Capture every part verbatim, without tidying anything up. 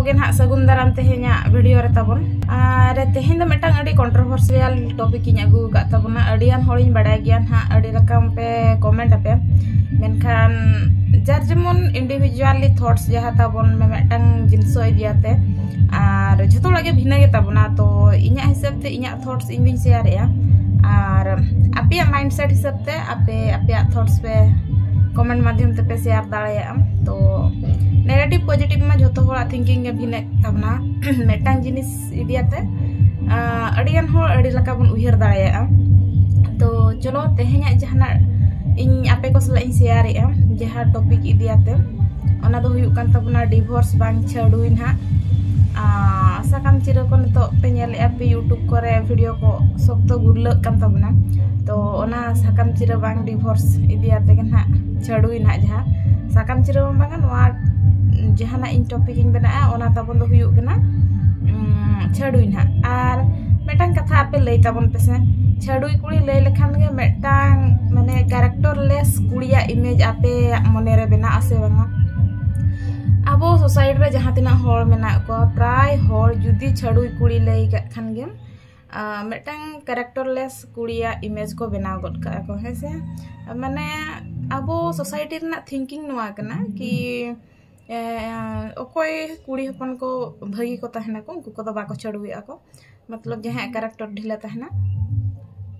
ᱜᱮ ᱱᱟᱦᱟᱜ ᱥᱟᱹᱜᱩᱱ ᱫᱟᱨᱟᱢ ᱛᱮᱦᱮᱧᱟᱜ ᱵᱷᱤᱰᱤᱭᱳ ᱨᱮ ᱛᱟᱵᱚᱱ᱾ ᱟᱨ ᱛᱮᱦᱮᱧ ᱫᱚ ᱢᱤᱫᱴᱟᱝ ᱟᱹᱰᱤ ᱠᱚᱱᱴᱨᱳᱵᱷᱟᱨᱥᱤᱭᱟᱞ ᱴᱚᱯᱤᱠ ᱤᱧ ᱟᱹᱜᱩ ᱟᱠᱟᱫ ᱛᱟᱵᱚᱱᱟ᱾ ᱟᱹᱰᱤᱜᱟᱱ ᱦᱚᱲᱤᱧ ᱵᱟᱲᱟᱭ ᱜᱮᱭᱟ ᱱᱟᱦᱟᱜ, ᱟᱹᱰᱤ ᱨᱚᱠᱚᱢ ᱯᱮ ᱠᱚᱢᱮᱱᱴ ᱟᱯᱮ, ᱢᱮᱱᱠᱷᱟᱱ ᱡᱟᱨ ᱡᱮᱢᱚᱱ ᱤᱱᱰᱤᱵᱷᱤᱡᱩᱣᱟᱞᱤ ᱛᱷᱚᱴᱥ ᱡᱟᱦᱟᱸ ᱛᱟᱵᱚᱱ ᱢᱤᱫᱴᱟᱝ ᱡᱤᱱᱤᱥ ᱤᱫᱤᱭᱟᱛᱮ, ᱟᱨ ᱡᱷᱚᱛᱚ ᱦᱚᱲᱟᱜ ᱜᱮ ᱵᱷᱤᱱᱟᱹ ᱜᱮ ᱛᱟᱵᱚᱱᱟ᱾ ᱛᱚ ᱤᱧᱟᱹᱜ ᱦᱤᱥᱟᱹᱵ ᱛᱮ ᱤᱧᱟᱹᱜ ᱛᱷᱚᱴᱥ ᱤᱧ ᱫᱩᱧ ᱥᱮᱭᱟᱨᱮᱜᱼᱟ, ᱟᱨ ᱟᱯᱮᱭᱟᱜ ᱢᱟᱭᱤᱱᱰᱥᱮᱴ ᱦᱤᱥᱟᱹᱵ ᱛᱮ ᱟᱯᱮ ᱟᱯᱮᱭᱟᱜ ᱛᱷᱚᱴᱥ ᱯᱮ ᱠᱚᱢᱮᱱᱴ ᱢᱟᱫᱽᱫᱷᱚᱢ ᱛᱮᱯᱮ ᱥᱮᱭᱟᱨ ᱫᱟᱲᱮᱭᱟᱜᱼᱟ᱾ ᱛᱚ ᱱᱮᱜᱮᱴᱤᱵᱷ ᱯᱚᱡᱤᱴᱤᱵᱷ ᱢᱟ ᱡᱷᱚᱛᱚ ᱦᱚᱲᱟᱜ ᱛᱷᱤᱝᱠᱤᱝ ᱜᱮ ᱵᱷᱤᱱᱟᱹᱜ ᱛᱟᱵᱚᱱᱟ᱾ ᱢᱤᱫᱴᱟᱝ ᱡᱤᱱᱤᱥ ᱤᱫᱤᱭᱟᱛᱮ ᱟᱹᱰᱤᱜᱟᱱ ᱦᱚᱲ ᱟᱹᱰᱤ ᱞᱮᱠᱟ ᱵᱚᱱ ᱩᱭᱦᱟᱹᱨ ᱫᱟᱲᱮᱭᱟᱜᱼᱟ᱾ ᱛᱚ ᱪᱚᱞᱚ, ᱛᱮᱦᱮᱧᱟᱜ ᱡᱟᱦᱟᱱᱟᱜ ᱤᱧ ᱟᱯᱮ ᱠᱚ ᱥᱟᱞᱟᱜ ᱤᱧ ᱥᱮᱭᱟᱨᱮᱜᱼᱟ, ᱡᱟᱦᱟᱸ ᱴᱚᱯᱤᱠ ᱤᱫᱤᱭᱟᱛᱮ, ᱚᱱᱟ ᱫᱚ ᱦᱩᱭᱩᱜ ᱠᱟᱱ ᱛᱟᱵᱚᱱᱟ ᱰᱤᱵᱷᱳᱨᱥ ᱵᱟᱝ ᱪᱷᱟᱹᱰᱩᱭ ᱱᱟᱦᱟᱜ᱾ ᱟᱨ ᱥᱟᱠᱟᱢ ᱪᱤᱨᱟᱹ ᱠᱚ ᱱᱤᱛᱚᱜ ᱯᱮ ᱧᱮᱞᱮᱫᱼᱟ ᱯᱮ, ᱤᱭᱩᱴᱩᱵᱽ ᱠᱚᱨᱮ ᱵᱷᱤᱰᱤᱭᱳ ᱠᱚ ᱥᱚᱠᱛᱚ ᱜᱩᱨᱞᱟᱹᱜ ᱠᱟᱱ ᱛᱟᱵᱚᱱᱟ᱾ ᱛᱚ ᱚᱱᱟ ᱥᱟᱠᱟᱢ ᱪᱤᱨᱟᱹ ᱵᱟᱝ ᱰᱤᱵᱷᱳᱨᱥ ᱤᱫᱤᱭᱟᱛᱮ ᱜᱮ ᱱᱟᱦᱟᱜ, ᱪᱷᱟᱹᱰᱩᱭ ᱱᱟᱦᱟᱜ, ᱡᱟᱦᱟᱸ ᱥᱟᱠᱟᱢ ᱪᱤᱨᱟᱹ ᱵᱟᱝ ᱵᱟᱝᱟ, ᱱᱚᱣᱟ ᱡᱟᱦᱟᱱᱟᱜ ᱤᱧ ᱴᱚᱯᱤᱠ ᱤᱧ ᱵᱮᱱᱟᱜᱼᱟ, ᱚᱱᱟ ᱛᱟᱵᱚᱱ ᱫᱚ ᱦᱩᱭᱩᱜ ᱠᱟᱱᱟ ᱪᱷᱟᱹᱰᱩᱭ ᱱᱟᱦᱟᱜ᱾ ᱟᱨ ᱢᱤᱫᱴᱟᱝ ᱠᱟᱛᱷᱟ ᱟᱯᱮ ᱞᱟᱹᱭ ᱛᱟᱵᱚᱱ ᱯᱮᱥᱮ, ᱪᱷᱟᱹᱰᱩᱭ ᱠᱩᱲᱤ ᱞᱟᱹᱭ ᱞᱮᱠᱷᱟᱱ ᱜᱮ ᱢᱤᱫᱴᱟᱝ ᱢᱟᱱᱮ ᱠᱮᱨᱮᱠᱴᱚᱨ ᱞᱮᱥ ᱠᱩᱲᱤᱭᱟᱜ ᱤᱢᱮᱡᱽ ᱟᱯᱮᱭᱟᱜ ᱢᱚᱱᱮᱨᱮ ᱵᱮᱱᱟᱜ ᱟᱥᱮ ᱵᱟᱝᱟ? ᱟᱵᱚ ᱥᱳᱥᱟᱭᱴᱤ ᱨᱮ ᱡᱟᱦᱟᱸ ᱛᱤᱱᱟᱹᱜ ᱦᱚᱲ ᱢᱮᱱᱟᱜ ᱠᱚᱣᱟ, ᱯᱨᱟᱭ ᱦᱚᱲ ᱡᱩᱫᱤ ᱪᱷᱟᱹᱰᱩᱭ ᱠᱩᱲᱤ ᱞᱟᱹᱭ ᱠᱟᱜ ᱠᱷᱟᱱ ᱜᱮᱢ, ᱢᱤᱫᱴᱟᱝ ᱠᱮᱨᱮᱠᱴᱚᱨ ᱞᱮᱥ ᱠᱩᱲᱤᱭᱟᱜ ᱤᱢᱮᱡᱽ ᱠᱚ ᱵᱮᱱᱟᱣ ᱜᱚᱫ ᱠᱟᱜᱼᱟ ᱠᱚ, ᱦᱮᱸ ᱥᱮ? ᱢᱟᱱᱮ ᱟᱵᱚ ᱥᱳᱥᱟᱭᱴᱤ ᱨᱮᱱᱟᱜ ᱛᱷᱤᱝᱠᱤᱝ ᱱᱚᱣᱟ ᱠᱟᱱᱟ ᱠᱤ ᱚᱠᱚᱭ ᱠᱩᱲᱤ ᱦᱚᱯᱚᱱ ᱠᱚ ᱵᱷᱟᱹᱜᱤ ᱠᱚ ᱛᱟᱦᱮᱱᱟᱠᱚ, ᱩᱱᱠᱩ ᱠᱚᱫᱚ ᱵᱟᱠᱚ ᱪᱷᱟᱹᱰᱩᱭᱚᱜᱼᱟ ᱠᱚ, ᱢᱚᱛᱞᱚᱵ ᱡᱟᱦᱟᱸᱭᱟᱜ ᱠᱮᱨᱮᱠᱴᱚᱨ ᱰᱷᱤᱞᱟᱹ ᱛᱟᱦᱮᱱᱟ,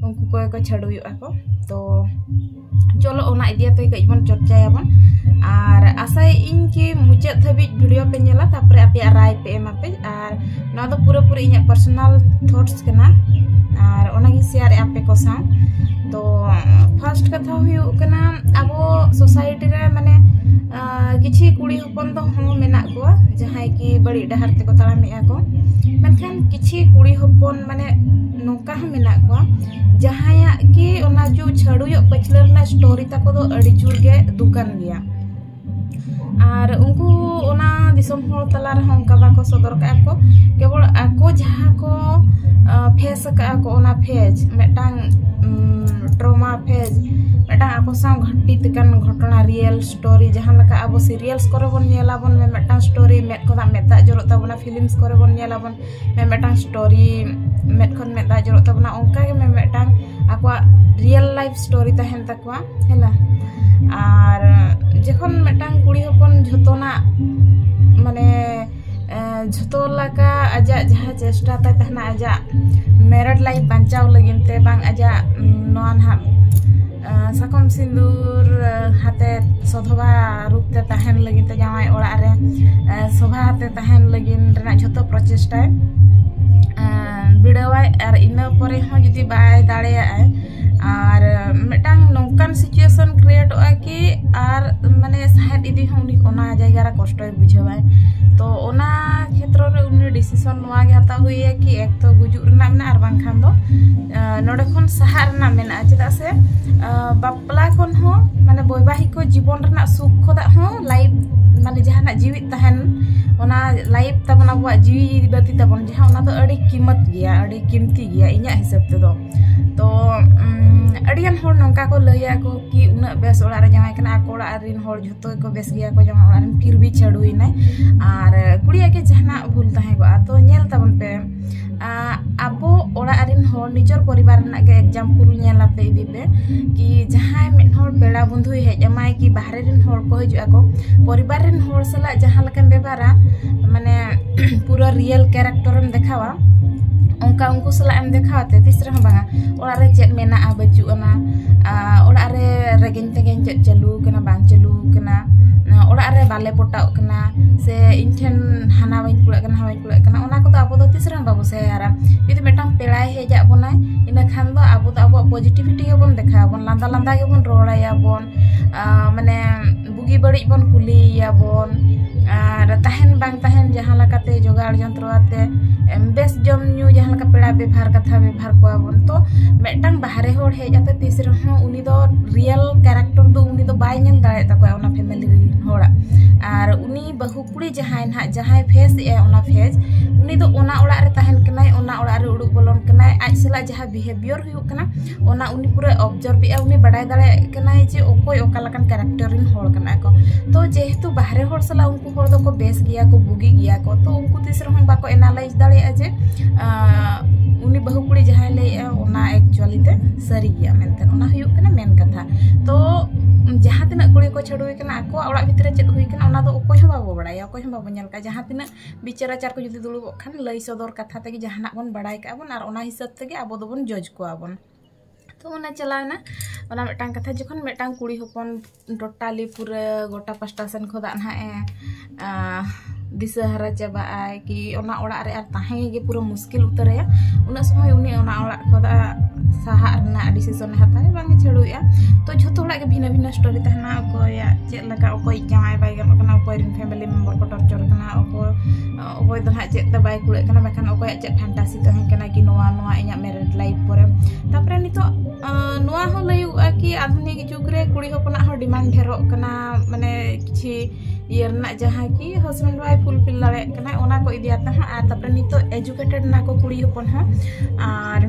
ᱩᱱᱠᱩ ᱠᱚᱜᱮ ᱠᱚ ᱪᱷᱟᱹᱰᱩᱭᱚᱜᱼᱟ ᱠᱚ᱾ ᱛᱚ ᱪᱚᱞᱚ, ᱚᱱᱟ ᱤᱫᱤ ᱠᱟᱛᱮ ᱠᱟᱹᱡ ᱵᱚᱱ ᱪᱚᱨᱪᱟᱭᱟᱵᱚᱱ᱾ ᱟᱨ ᱟᱥᱟᱭᱮᱫ ᱟᱹᱧ ᱠᱤ ᱢᱩᱪᱟᱹᱫ ᱫᱷᱟᱹᱵᱤᱡ ᱵᱷᱤᱰᱤᱭᱳ ᱯᱮ ᱧᱮᱞᱟ, ᱛᱟᱨᱯᱚᱨᱮ ᱟᱯᱮᱭᱟᱜ ᱨᱟᱭ ᱯᱮ ᱮᱢᱟ ᱯᱮ᱾ ᱟᱨ ᱱᱚᱣᱟ ᱫᱚ ᱯᱩᱨᱟᱹᱯᱩᱨᱤ ᱤᱧᱟᱹᱜ ᱯᱟᱨᱥᱚᱱᱟᱞ ᱛᱷᱚᱴᱥ ᱠᱟᱱᱟ, ᱟᱨ ᱚᱱᱟᱜᱤᱧ ᱥᱮᱭᱟᱨᱮᱫᱼᱟ ᱟᱯᱮ ᱠᱚ ᱥᱟᱶ᱾ ᱛᱚ ᱯᱷᱟᱨᱥᱴ ᱠᱟᱛᱷᱟ ᱦᱩᱭᱩᱜ ᱠᱟᱱᱟ, ᱟᱵᱚ ᱥᱳᱥᱟᱭᱴᱤ ᱨᱮ ᱢᱟᱱᱮ ᱠᱤᱪᱷᱤ ᱠᱩᱲᱤ ᱦᱚᱯᱚᱱ ᱫᱚ ᱦᱚᱸ ᱢᱮᱱᱟᱜ ᱠᱚᱣᱟ ᱡᱟᱦᱟᱸᱭ ᱠᱤ ᱵᱟᱹᱲᱤᱡ ᱰᱟᱦᱟᱨ ᱛᱮᱠᱚ ᱛᱟᱲᱟᱢᱮᱫᱼᱟ ᱠᱚ, ᱢᱮᱱᱠᱷᱟᱱ ᱠᱤᱪᱷᱤ ᱠᱩᱲᱤ ᱦᱚᱯᱚᱱ ᱢᱟᱱᱮ ᱱᱚᱝᱠᱟ ᱦᱚᱸ ᱢᱮᱱᱟᱜ ᱠᱚᱣᱟ ᱡᱟᱦᱟᱸᱭᱟᱜ ᱠᱤ ᱚᱱᱟ ᱡᱩ ᱪᱷᱟᱹᱲᱩᱭᱚᱜ ᱯᱟᱹᱪᱷᱞᱟᱹ ᱨᱮᱱᱟᱜ ᱥᱴᱳᱨᱤ ᱛᱟᱠᱚ ᱫᱚ ᱟᱹᱰᱤ ᱡᱳᱨ ᱜᱮ ᱫᱩᱠᱟᱱ ᱜᱮᱭᱟ᱾ ᱟᱨ ᱩᱱᱠᱩ ᱚᱱᱟ ᱫᱤᱥᱚᱢ ᱦᱚᱲ ᱛᱟᱞᱟ ᱨᱮᱦᱚᱸ ᱚᱱᱠᱟ ᱵᱟᱠᱚ ᱥᱚᱫᱚᱨ ᱠᱟᱜᱼᱟ ᱠᱚ, ᱠᱮᱵᱚᱞ ᱟᱠᱚ ᱡᱟᱦᱟᱸ ᱠᱚ ᱯᱷᱮᱥ ᱟᱠᱟᱫᱼᱟ ᱠᱚ, ᱚᱱᱟ ᱯᱷᱮᱡᱽ ᱢᱤᱫᱴᱟᱝ ᱴᱨᱚᱢᱟ ᱯᱷᱮᱡᱽ, ᱢᱤᱫᱴᱟᱝ ᱟᱠᱚ ᱥᱟᱶ ᱜᱷᱟᱹᱴᱤᱛ ᱟᱠᱟᱱ ᱜᱷᱚᱴᱚᱱᱟ, ᱨᱤᱭᱮᱞ ᱥᱴᱳᱨᱤ, ᱡᱟᱦᱟᱸ ᱞᱮᱠᱟ ᱟᱵᱚ ᱥᱤᱨᱤᱭᱟᱞᱥ ᱠᱚᱨᱮ ᱵᱚᱱ ᱧᱮᱞᱟᱵᱚᱱ, ᱢᱤᱫᱴᱟᱝ ᱥᱴᱳᱨᱤ ᱢᱮᱫ ᱠᱷᱚᱱᱟᱜ ᱢᱮᱫ ᱫᱟᱜ ᱡᱚᱨᱚᱜ ᱛᱟᱵᱚᱱᱟ, ᱯᱷᱤᱞᱤᱢᱥ ᱠᱚᱨᱮ ᱵᱚᱱ ᱧᱮᱞᱟᱵᱚᱱ, ᱢᱤᱫᱴᱟᱝ ᱥᱴᱳᱨᱤ ᱢᱮᱫ ᱠᱷᱚᱱ ᱢᱮᱫ ᱫᱟᱜ ᱡᱚᱨᱚᱜ ᱛᱟᱵᱚᱱᱟ, ᱚᱱᱠᱟ ᱜᱮ ᱢᱤᱫᱴᱟᱝ ᱟᱠᱚᱣᱟᱜ ᱨᱤᱭᱮᱞ ᱞᱟᱭᱤᱯᱷ ᱥᱴᱳᱨᱤ ᱛᱟᱦᱮᱱ ᱛᱟᱠᱚᱣᱟ᱾ ᱦᱮᱸ ᱞᱟ? ᱟᱨ ᱡᱚᱠᱷᱚᱱ ᱢᱤᱫᱴᱟᱝ ᱠᱩᱲᱤ ᱦᱚᱯᱚᱱ ᱡᱷᱚᱛᱚᱱᱟᱜ, ᱢᱟᱱᱮ, ᱡᱷᱚᱛᱚ ᱞᱮᱠᱟ ᱟᱡᱟᱜ ᱡᱟᱦᱟᱸ ᱪᱮᱥᱴᱟ ᱛᱟᱭ ᱛᱟᱦᱮᱱᱟ ᱟᱡᱟᱜ ᱢᱮᱨᱮᱰ ᱞᱟᱭᱤᱯᱷ ᱵᱟᱧᱪᱟᱣ ᱞᱟᱹᱜᱤᱫ ᱛᱮ, ᱵᱟᱝ ᱟᱡᱟᱜ ᱱᱚᱣᱟ ᱱᱟᱦᱟᱜ ᱥᱟᱠᱚᱢ ᱥᱤᱸᱫᱩᱨ ᱦᱟᱛᱮ ᱥᱚᱫᱷᱚᱵᱟ ᱨᱩᱯ ᱛᱮ ᱛᱟᱦᱮᱱ ᱞᱟᱹᱜᱤᱫ ᱛᱮ, ᱡᱟᱶᱟᱭ ᱚᱲᱟᱜ ᱨᱮ ᱥᱚᱵᱷᱟ ᱛᱮ ᱛᱟᱦᱮᱱ ᱞᱟᱹᱜᱤᱫ ᱨᱮᱱᱟᱜ ᱡᱷᱚᱛᱚ ᱯᱨᱚᱪᱮᱥᱴᱟᱭ ᱵᱤᱰᱟᱹᱣᱟᱭ᱾ ᱟᱨ ᱤᱱᱟᱹ ᱯᱚᱨᱮ ᱦᱚᱸ ᱡᱩᱫᱤ ᱵᱟᱭ ᱫᱟᱲᱮᱭᱟᱜᱼᱟᱭ, ᱟᱨ ᱢᱤᱫᱴᱟᱝ ᱱᱚᱝᱠᱟᱱ ᱥᱤᱪᱩᱭᱮᱥᱚᱱ ᱠᱨᱤᱭᱮᱴᱚᱜᱼᱟ ᱠᱤ ᱟᱨ ᱢᱟᱱᱮ ᱥᱟᱦᱮᱫ ᱤᱫᱤ ᱦᱚᱸ ᱩᱱᱤ ᱚᱱᱟ ᱡᱟᱭᱜᱟ ᱨᱮ ᱠᱚᱥᱴᱚᱭ ᱵᱩᱡᱷᱟᱹᱣᱟᱭ᱾ ᱛᱚ ᱚᱱᱟ ᱠᱷᱮᱛᱨᱚ ᱨᱮ ᱩᱱᱤ ᱰᱤᱥᱤᱥᱚᱱ ᱱᱚᱣᱟ ᱜᱮ ᱦᱟᱛᱟᱣ ᱦᱩᱭᱟᱭᱟ ᱠᱤ ᱮᱠ ᱛᱚ ᱜᱩᱡᱩᱜ ᱨᱮᱱᱟᱜ ᱢᱮᱱᱟᱜᱼᱟ, ᱟᱨ ᱵᱟᱝᱠᱷᱟᱱ ᱫᱚ ᱱᱚᱰᱮ ᱠᱷᱚᱱ ᱥᱟᱦᱟᱜ ᱨᱮᱱᱟᱜ ᱢᱮᱱᱟᱜᱼᱟ᱾ ᱪᱮᱫᱟᱜ ᱥᱮ ᱵᱟᱯᱞᱟ ᱠᱷᱚᱱ ᱦᱚᱸ, ᱢᱟᱱᱮ, ᱵᱳᱭᱵᱟᱦᱤᱠ ᱠᱚ ᱡᱤᱵᱚᱱ ᱨᱮᱱᱟᱜ ᱥᱩᱠ ᱠᱷᱚᱱᱟᱜ ᱦᱚᱸ ᱞᱟᱭᱤᱯᱷ, ᱢᱟᱱᱮ, ᱡᱟᱦᱟᱱᱟᱜ ᱡᱤᱣᱤᱫ ᱛᱟᱦᱮᱱ, ᱚᱱᱟ ᱞᱟᱭᱤᱯᱷ ᱛᱟᱵᱚᱱ ᱟᱵᱚᱣᱟᱜ ᱡᱤᱣᱤ ᱵᱟᱹᱛᱤ ᱛᱟᱵᱚᱱ ᱡᱟᱦᱟᱸ, ᱚᱱᱟ ᱫᱚ ᱟᱹᱰᱤ ᱠᱤᱢᱚᱛ ᱜᱮᱭᱟ, ᱟᱹᱰᱤ ᱠᱤᱢᱛᱤ ᱜᱮᱭᱟ ᱤᱧᱟᱹᱜ ᱦᱤᱥᱟᱹᱵ ᱛᱮᱫᱚ᱾ ᱛᱚ ᱩᱢ, ᱟᱹᱰᱤᱜᱟᱱ ᱦᱚᱲ ᱱᱚᱝᱠᱟ ᱠᱚ ᱞᱟᱹᱭᱟ ᱠᱚ ᱠᱤ ᱩᱱᱟᱹᱜ ᱵᱮᱥ ᱚᱲᱟᱜ ᱨᱮ ᱡᱟᱶᱟᱭ ᱠᱟᱱᱟ, ᱟᱠᱚ ᱚᱲᱟᱜ ᱨᱮᱱ ᱦᱚᱲ ᱡᱷᱚᱛᱚ ᱜᱮᱠᱚ ᱵᱮᱥ ᱜᱮᱭᱟ ᱠᱚ ᱡᱟᱶᱟᱭ ᱚᱲᱟᱜ ᱨᱮᱱ, ᱯᱷᱤᱨ ᱵᱷᱤ ᱪᱷᱟᱹᱰᱩᱭᱮᱱᱟᱭ ᱟᱨ ᱠᱩᱲᱤᱭᱟᱜ ᱜᱮ ᱡᱟᱦᱟᱱᱟᱜ ᱵᱷᱩᱞ ᱛᱟᱦᱮᱸ ᱠᱚᱜᱼᱟ᱾ ᱛᱚ ᱧᱮᱞ ᱛᱟᱵᱚᱱ ᱯᱮ, ᱟᱵᱚ ᱚᱲᱟᱜ ᱨᱮᱱ ᱦᱚᱲ, ᱱᱤᱡᱚᱨ ᱯᱚᱨᱤᱵᱟᱨ ᱨᱮᱱᱟᱜ ᱜᱮ ᱮᱠᱡᱟᱢᱯᱩᱞ ᱧᱮᱞ ᱟᱯᱮ ᱤᱫᱤ ᱯᱮ ᱠᱤ ᱡᱟᱦᱟᱸᱭ ᱢᱤᱫ ᱦᱚᱲ ᱯᱮᱲᱟ ᱵᱚᱱᱫᱷᱩᱭ ᱦᱮᱡ ᱟᱢᱟᱭ ᱠᱤ ᱵᱟᱦᱨᱮ ᱨᱮᱱ ᱦᱚᱲ ᱠᱚ ᱦᱤᱡᱩᱜ ᱟᱠᱚ, ᱯᱚᱨᱤᱵᱟᱨ ᱨᱮᱱ ᱦᱚᱲ ᱥᱟᱞᱟᱜ ᱡᱟᱦᱟᱸ ᱞᱮᱠᱟᱢ ᱵᱮᱵᱷᱟᱨᱟ, ᱢᱟᱱᱮ, ᱯᱩᱨᱟᱹ ᱨᱤᱭᱮᱞ ᱠᱮᱨᱮᱠᱴᱟᱨ ᱮᱢ ᱫᱮᱠᱷᱟᱣᱟ, ᱚᱱᱠᱟ ᱩᱱᱠᱩ ᱥᱟᱞᱟᱜ ᱮᱢ ᱫᱮᱠᱷᱟᱣᱟ ᱛᱮ ᱛᱤᱥ ᱨᱮᱦᱚᱸ ᱵᱟᱝᱟ᱾ ᱚᱲᱟᱜ ᱨᱮ ᱪᱮᱫ ᱢᱮᱱᱟᱜᱼᱟ ᱵᱟᱹᱪᱩᱜ ᱟᱱᱟ, ᱚᱲᱟᱜ ᱨᱮ ᱨᱮᱜᱮᱧ ᱛᱮᱜᱮᱧ ᱪᱮᱫ ᱪᱟᱹᱞᱩ ᱟᱠᱟᱱᱟ ᱵᱟᱝ ᱪᱟᱹᱞᱩ ᱟᱠᱟᱱᱟ, ᱚᱲᱟᱜ ᱨᱮ ᱵᱟᱞᱮ ᱯᱚᱴᱟᱜ ᱠᱟᱱᱟ, ᱥᱮ ᱤᱧ ᱴᱷᱮᱱ ᱦᱟᱱᱟ ᱵᱟᱹᱧ ᱠᱩᱲᱟᱹᱜ ᱠᱟᱱᱟ, ᱦᱟᱣᱟᱧ ᱠᱩᱲᱟᱹᱜ ᱠᱟᱱᱟ, ᱚᱱᱟ ᱠᱚᱫᱚ ᱟᱵᱚ ᱫᱚ ᱛᱤᱥ ᱨᱮᱦᱚᱸ ᱵᱟᱵᱚ ᱥᱮᱭᱟᱨᱟ᱾ ᱡᱩᱫᱤ ᱢᱤᱫᱴᱟᱝ ᱯᱮᱲᱟᱭ ᱦᱮᱡ ᱟᱫ ᱵᱚᱱᱟᱭ, ᱤᱱᱟᱹ ᱠᱷᱟᱱ ᱫᱚ ᱟᱵᱚ ᱫᱚ ᱟᱵᱚᱣᱟᱜ ᱯᱚᱡᱤᱴᱤᱵᱷᱤᱴᱤ ᱜᱮᱵᱚᱱ ᱫᱮᱠᱷᱟᱣ ᱟᱵᱚᱱ, ᱞᱟᱸᱫᱟ ᱞᱟᱸᱫᱟ ᱜᱮᱵᱚᱱ ᱨᱚᱲ ᱟᱭᱟᱵᱚᱱ, ᱢᱟᱱᱮ, ᱵᱩᱜᱤ ᱵᱟᱹᱲᱤᱡ ᱵᱚᱱ ᱠᱩᱞᱤᱭᱮᱭᱟᱵᱚᱱ᱾ ᱟᱨ ᱛᱟᱦᱮᱱ ᱵᱟᱝ ᱛᱟᱦᱮᱱ ᱡᱟᱦᱟᱸ ᱞᱮᱠᱟᱛᱮ ᱡᱚᱜᱟᱲ ᱡᱚᱱᱛᱨᱚ ᱟᱛᱮ, ᱵᱮᱥ ᱡᱚᱢ ᱧᱩ ᱡᱟᱦᱟᱸ ᱞᱮᱠᱟ ᱯᱮᱲᱟ ᱵᱮᱵᱷᱟᱨ ᱠᱟᱛᱷᱟ ᱵᱮᱵᱷᱟᱨ ᱠᱚᱣᱟ ᱵᱚᱱ, ᱛᱚ ᱢᱤᱫᱴᱟᱝ ᱵᱟᱦᱨᱮ ᱦᱚᱲ ᱦᱮᱡ ᱟᱛᱮ ᱛᱤᱥ ᱨᱮᱦᱚᱸ ᱩᱱᱤ ᱫᱚ ᱨᱤᱭᱮᱞ ᱠᱮᱨᱮᱠᱴᱟᱨ ᱫᱚ ᱩᱱᱤ ᱫᱚ ᱵᱟᱭ ᱧᱮᱞ ᱫᱟᱲᱮᱭᱟᱜ ᱛᱟᱠᱚᱣᱟ ᱚᱱᱟ ᱯᱷᱮᱢᱮᱞᱤ ᱨᱮᱱ ᱦᱚᱲᱟᱜ᱾ ᱟᱨ ᱩᱱᱤ ᱵᱟᱹᱦᱩ ᱠᱩᱲᱤ ᱡᱟᱦᱟᱸᱭ ᱱᱟᱦᱟᱜ ᱡᱟᱦᱟᱸᱭ ᱯᱷᱮᱥ ᱮᱫᱟᱭ ᱚᱱᱟ ᱯᱷᱮᱥ ᱩᱱᱤ ᱫᱚ ᱚᱱᱟ ᱚᱲᱟᱜ ᱨᱮ ᱛᱟᱦᱮᱱ ᱠᱟᱱᱟᱭ, ᱚᱱᱟ ᱚᱲᱟᱜ ᱨᱮ ᱩᱰᱩᱠ ᱵᱚᱞᱚᱱ ᱠᱟᱱᱟᱭ, ᱟᱡ ᱥᱟᱞᱟᱜ ᱡᱟᱦᱟᱸ behaviour ᱦᱩᱭᱩᱜ ᱠᱟᱱᱟ, ᱚᱱᱟ ᱩᱱᱤ ᱯᱩᱨᱟᱹ observe ᱮᱫᱼᱟ, ᱩᱱᱤ ᱵᱟᱰᱟᱭ ᱫᱟᱲᱮᱭᱟᱜ ᱠᱟᱱᱟᱭ ᱡᱮ ᱚᱠᱚᱭ ᱚᱠᱟ ᱞᱮᱠᱟᱱ character ᱨᱮᱱ ᱦᱚᱲ ᱠᱟᱱᱟ ᱠᱚ᱾ ᱛᱚ ᱡᱮᱦᱮᱛᱩ ᱵᱟᱦᱨᱮ ᱦᱚᱲ ᱥᱟᱞᱟᱜ ᱩᱱᱠᱩ ᱦᱚᱲ ᱫᱚᱠᱚ ᱵᱮᱥ ᱜᱮᱭᱟ ᱠᱚ, ᱵᱩᱜᱤ ᱜᱮᱭᱟ ᱠᱚ, ᱛᱚ ᱩᱱᱠᱩ ᱛᱤᱥ ᱨᱮᱦᱚᱸ ᱵᱟᱠᱚ analyse ᱫᱟᱲᱮᱭᱟᱜᱼᱟ ᱡᱮ, ᱟᱸ, ᱩᱱᱤ ᱵᱟᱹᱦᱩ ᱠᱩᱲᱤ ᱡᱟᱦᱟᱸᱭ ᱞᱟᱹᱭᱮᱫᱼᱟ, ᱚᱱᱟ actually ᱛᱮ ᱥᱟᱹᱨᱤ ᱜᱮᱭᱟ ᱢᱮᱱᱛᱮ, ᱚᱱᱟ ᱦᱩᱭᱩᱜ ᱠᱟᱱᱟ ᱢᱮᱱ ᱠᱟᱛᱷᱟ᱾ ᱛᱚ ᱡᱟᱦᱟᱸ ᱛᱤᱱᱟᱹᱜ ᱠᱩᱲᱤ ᱠᱚ ᱪᱷᱟᱹᱰᱩᱭ ᱠᱟᱱᱟ, ᱟᱠᱚᱣᱟᱜ ᱚᱲᱟᱜ ᱵᱷᱤᱛᱨᱤ ᱨᱮ ᱪᱮᱫ ᱦᱩᱭ ᱠᱟᱱᱟ, ᱚᱱᱟ ᱫᱚ ᱚᱠᱚᱭ ᱦᱚᱸ ᱵᱟᱵᱚ ᱵᱟᱲᱟᱭᱟ, ᱚᱠᱚᱭ ᱦᱚᱸ ᱵᱟᱵᱚ ᱧᱮᱞ ᱠᱟᱜᱼᱟ᱾ ᱡᱟᱦᱟᱸ ᱛᱤᱱᱟᱹᱜ ᱵᱤᱪᱟᱹᱨ ᱟᱪᱟᱨ ᱠᱚ ᱡᱩᱫᱤ ᱫᱩᱲᱩᱵᱚᱜ ᱠᱷᱟᱱ, ᱞᱟᱹᱭ ᱥᱚᱫᱚᱨ ᱠᱟᱛᱷᱟ ᱛᱮᱜᱮ ᱡᱟᱦᱟᱱᱟᱜ ᱵᱚᱱ ᱵᱟᱲᱟᱭ ᱠᱟᱜᱼᱟ ᱵᱚᱱ, ᱟᱨ ᱚᱱᱟ ᱦᱤᱥᱟᱹᱵ ᱛᱮᱜᱮ ᱟᱵᱚ ᱫᱚᱵᱚᱱ judge ᱠᱚᱣᱟ ᱵᱚᱱ᱾ ᱛᱚ ᱚᱱᱟ ᱪᱟᱞᱟᱣᱮᱱᱟ ᱚᱱᱟ ᱢᱤᱫᱴᱟᱝ ᱠᱟᱛᱷᱟ, ᱡᱚᱠᱷᱚᱱ ᱢᱤᱫᱴᱟᱝ ᱠᱩᱲᱤ ᱦᱚᱯᱚᱱ totally ᱯᱩᱨᱟᱹ ᱜᱚᱴᱟ ᱯᱟᱥᱴᱟ ᱥᱮᱱ ᱠᱷᱚᱱᱟᱜ ᱱᱟᱦᱟᱜ ᱮ, ᱟᱸ, ᱫᱤᱥᱟᱹ ᱦᱟᱨᱟ ᱪᱟᱵᱟᱜ ᱟᱭ, ᱠᱤ ᱚᱱᱟ ᱚᱲᱟᱜ ᱨᱮ ᱟᱨ ᱛᱟᱦᱮᱸ ᱜᱮ ᱯᱩᱨᱟᱹ ᱢᱩᱥᱠᱤᱞ ᱩᱛᱟᱹᱨᱟᱭᱟ, ᱩᱱᱟᱹᱜ ᱥᱚᱢᱚᱭ ᱩᱱᱤ ᱚᱱᱟ ᱚᱲᱟᱜ ᱠᱷᱚᱱᱟᱜ ᱥᱟᱦᱟᱜ ᱨᱮᱱᱟᱜ decision ᱮ ᱦᱟᱛᱟᱣᱟ, ᱵᱟᱝ ᱮ ᱪᱷᱟᱹᱲᱩᱭᱮᱫᱼᱟ᱾ ᱛᱚ ᱡᱷᱚᱛᱚ ᱦᱚᱲᱟᱜ ᱜᱮ ᱵᱷᱤᱱᱟᱹ ᱵᱷᱤᱱᱟᱹ story ᱛᱟᱦᱮᱱᱟ, ᱚᱠᱚᱭᱟᱜ ᱪᱮᱫ ᱞᱮᱠᱟ, ᱚᱠᱚᱭ ᱡᱟᱶᱟᱭ ᱵᱟᱭ ᱜᱟᱱᱚᱜ ᱠᱟᱱᱟ, ᱚᱠᱚᱭ ᱨᱮᱱ family member ᱠᱚ torture ᱠᱟᱱᱟ, ᱚᱠᱚᱭ, ᱚᱠᱚᱭ ᱫᱚ ᱱᱟᱦᱟᱜ ᱪᱮᱫ ᱛᱮ ᱵᱟᱭ ᱠᱩᱲᱟᱹᱜ ᱠᱟᱱᱟ, ᱵᱟᱠᱷᱟᱱ ᱚᱠᱚᱭᱟᱜ ᱪᱮᱫ fantasy ᱛᱟᱦᱮᱸ ᱠᱟᱱᱟ ᱠᱤ ᱱᱚᱣᱟ, ᱱᱚᱣᱟ ᱤᱧᱟᱹᱜ married life ᱯᱚᱨᱮ᱾ ᱛᱟᱨᱯᱚᱨᱮ ᱱᱤᱛᱚᱜ, ᱟᱸ, ᱱᱚᱣᱟ ᱦᱚᱸ ᱞᱟᱹᱭᱩᱜᱼᱟ ᱠᱤ ᱟᱫᱷᱩᱱᱤᱠ ᱡᱩᱜᱽ ᱨᱮ ᱠᱩᱲᱤ ᱦᱚᱯᱚᱱᱟᱜ ᱦᱚᱸ demand ᱰᱷᱮᱨᱚᱜ ᱠᱟᱱᱟ, ᱢᱟᱱᱮ ᱠᱤᱪᱷᱤ ᱤᱭᱟᱹ ᱨᱮᱱᱟᱜ, ᱡᱟᱦᱟᱸ ᱠᱤ husband wife fulfill ᱫᱟᱲᱮᱭᱟᱜ ᱠᱟᱱᱟ, ᱚᱱᱟ ᱠᱚ ᱤᱫᱤ ᱟᱛᱮ ᱦᱚᱸ᱾ ᱟᱨ ᱛᱟᱨᱯᱚᱨᱮ ᱱᱤᱛᱚᱜ educated ᱱᱟ ᱠᱚ ᱠᱩᱲᱤ ᱦᱚᱯᱚᱱ ᱦᱚᱸ᱾ ᱟᱨ,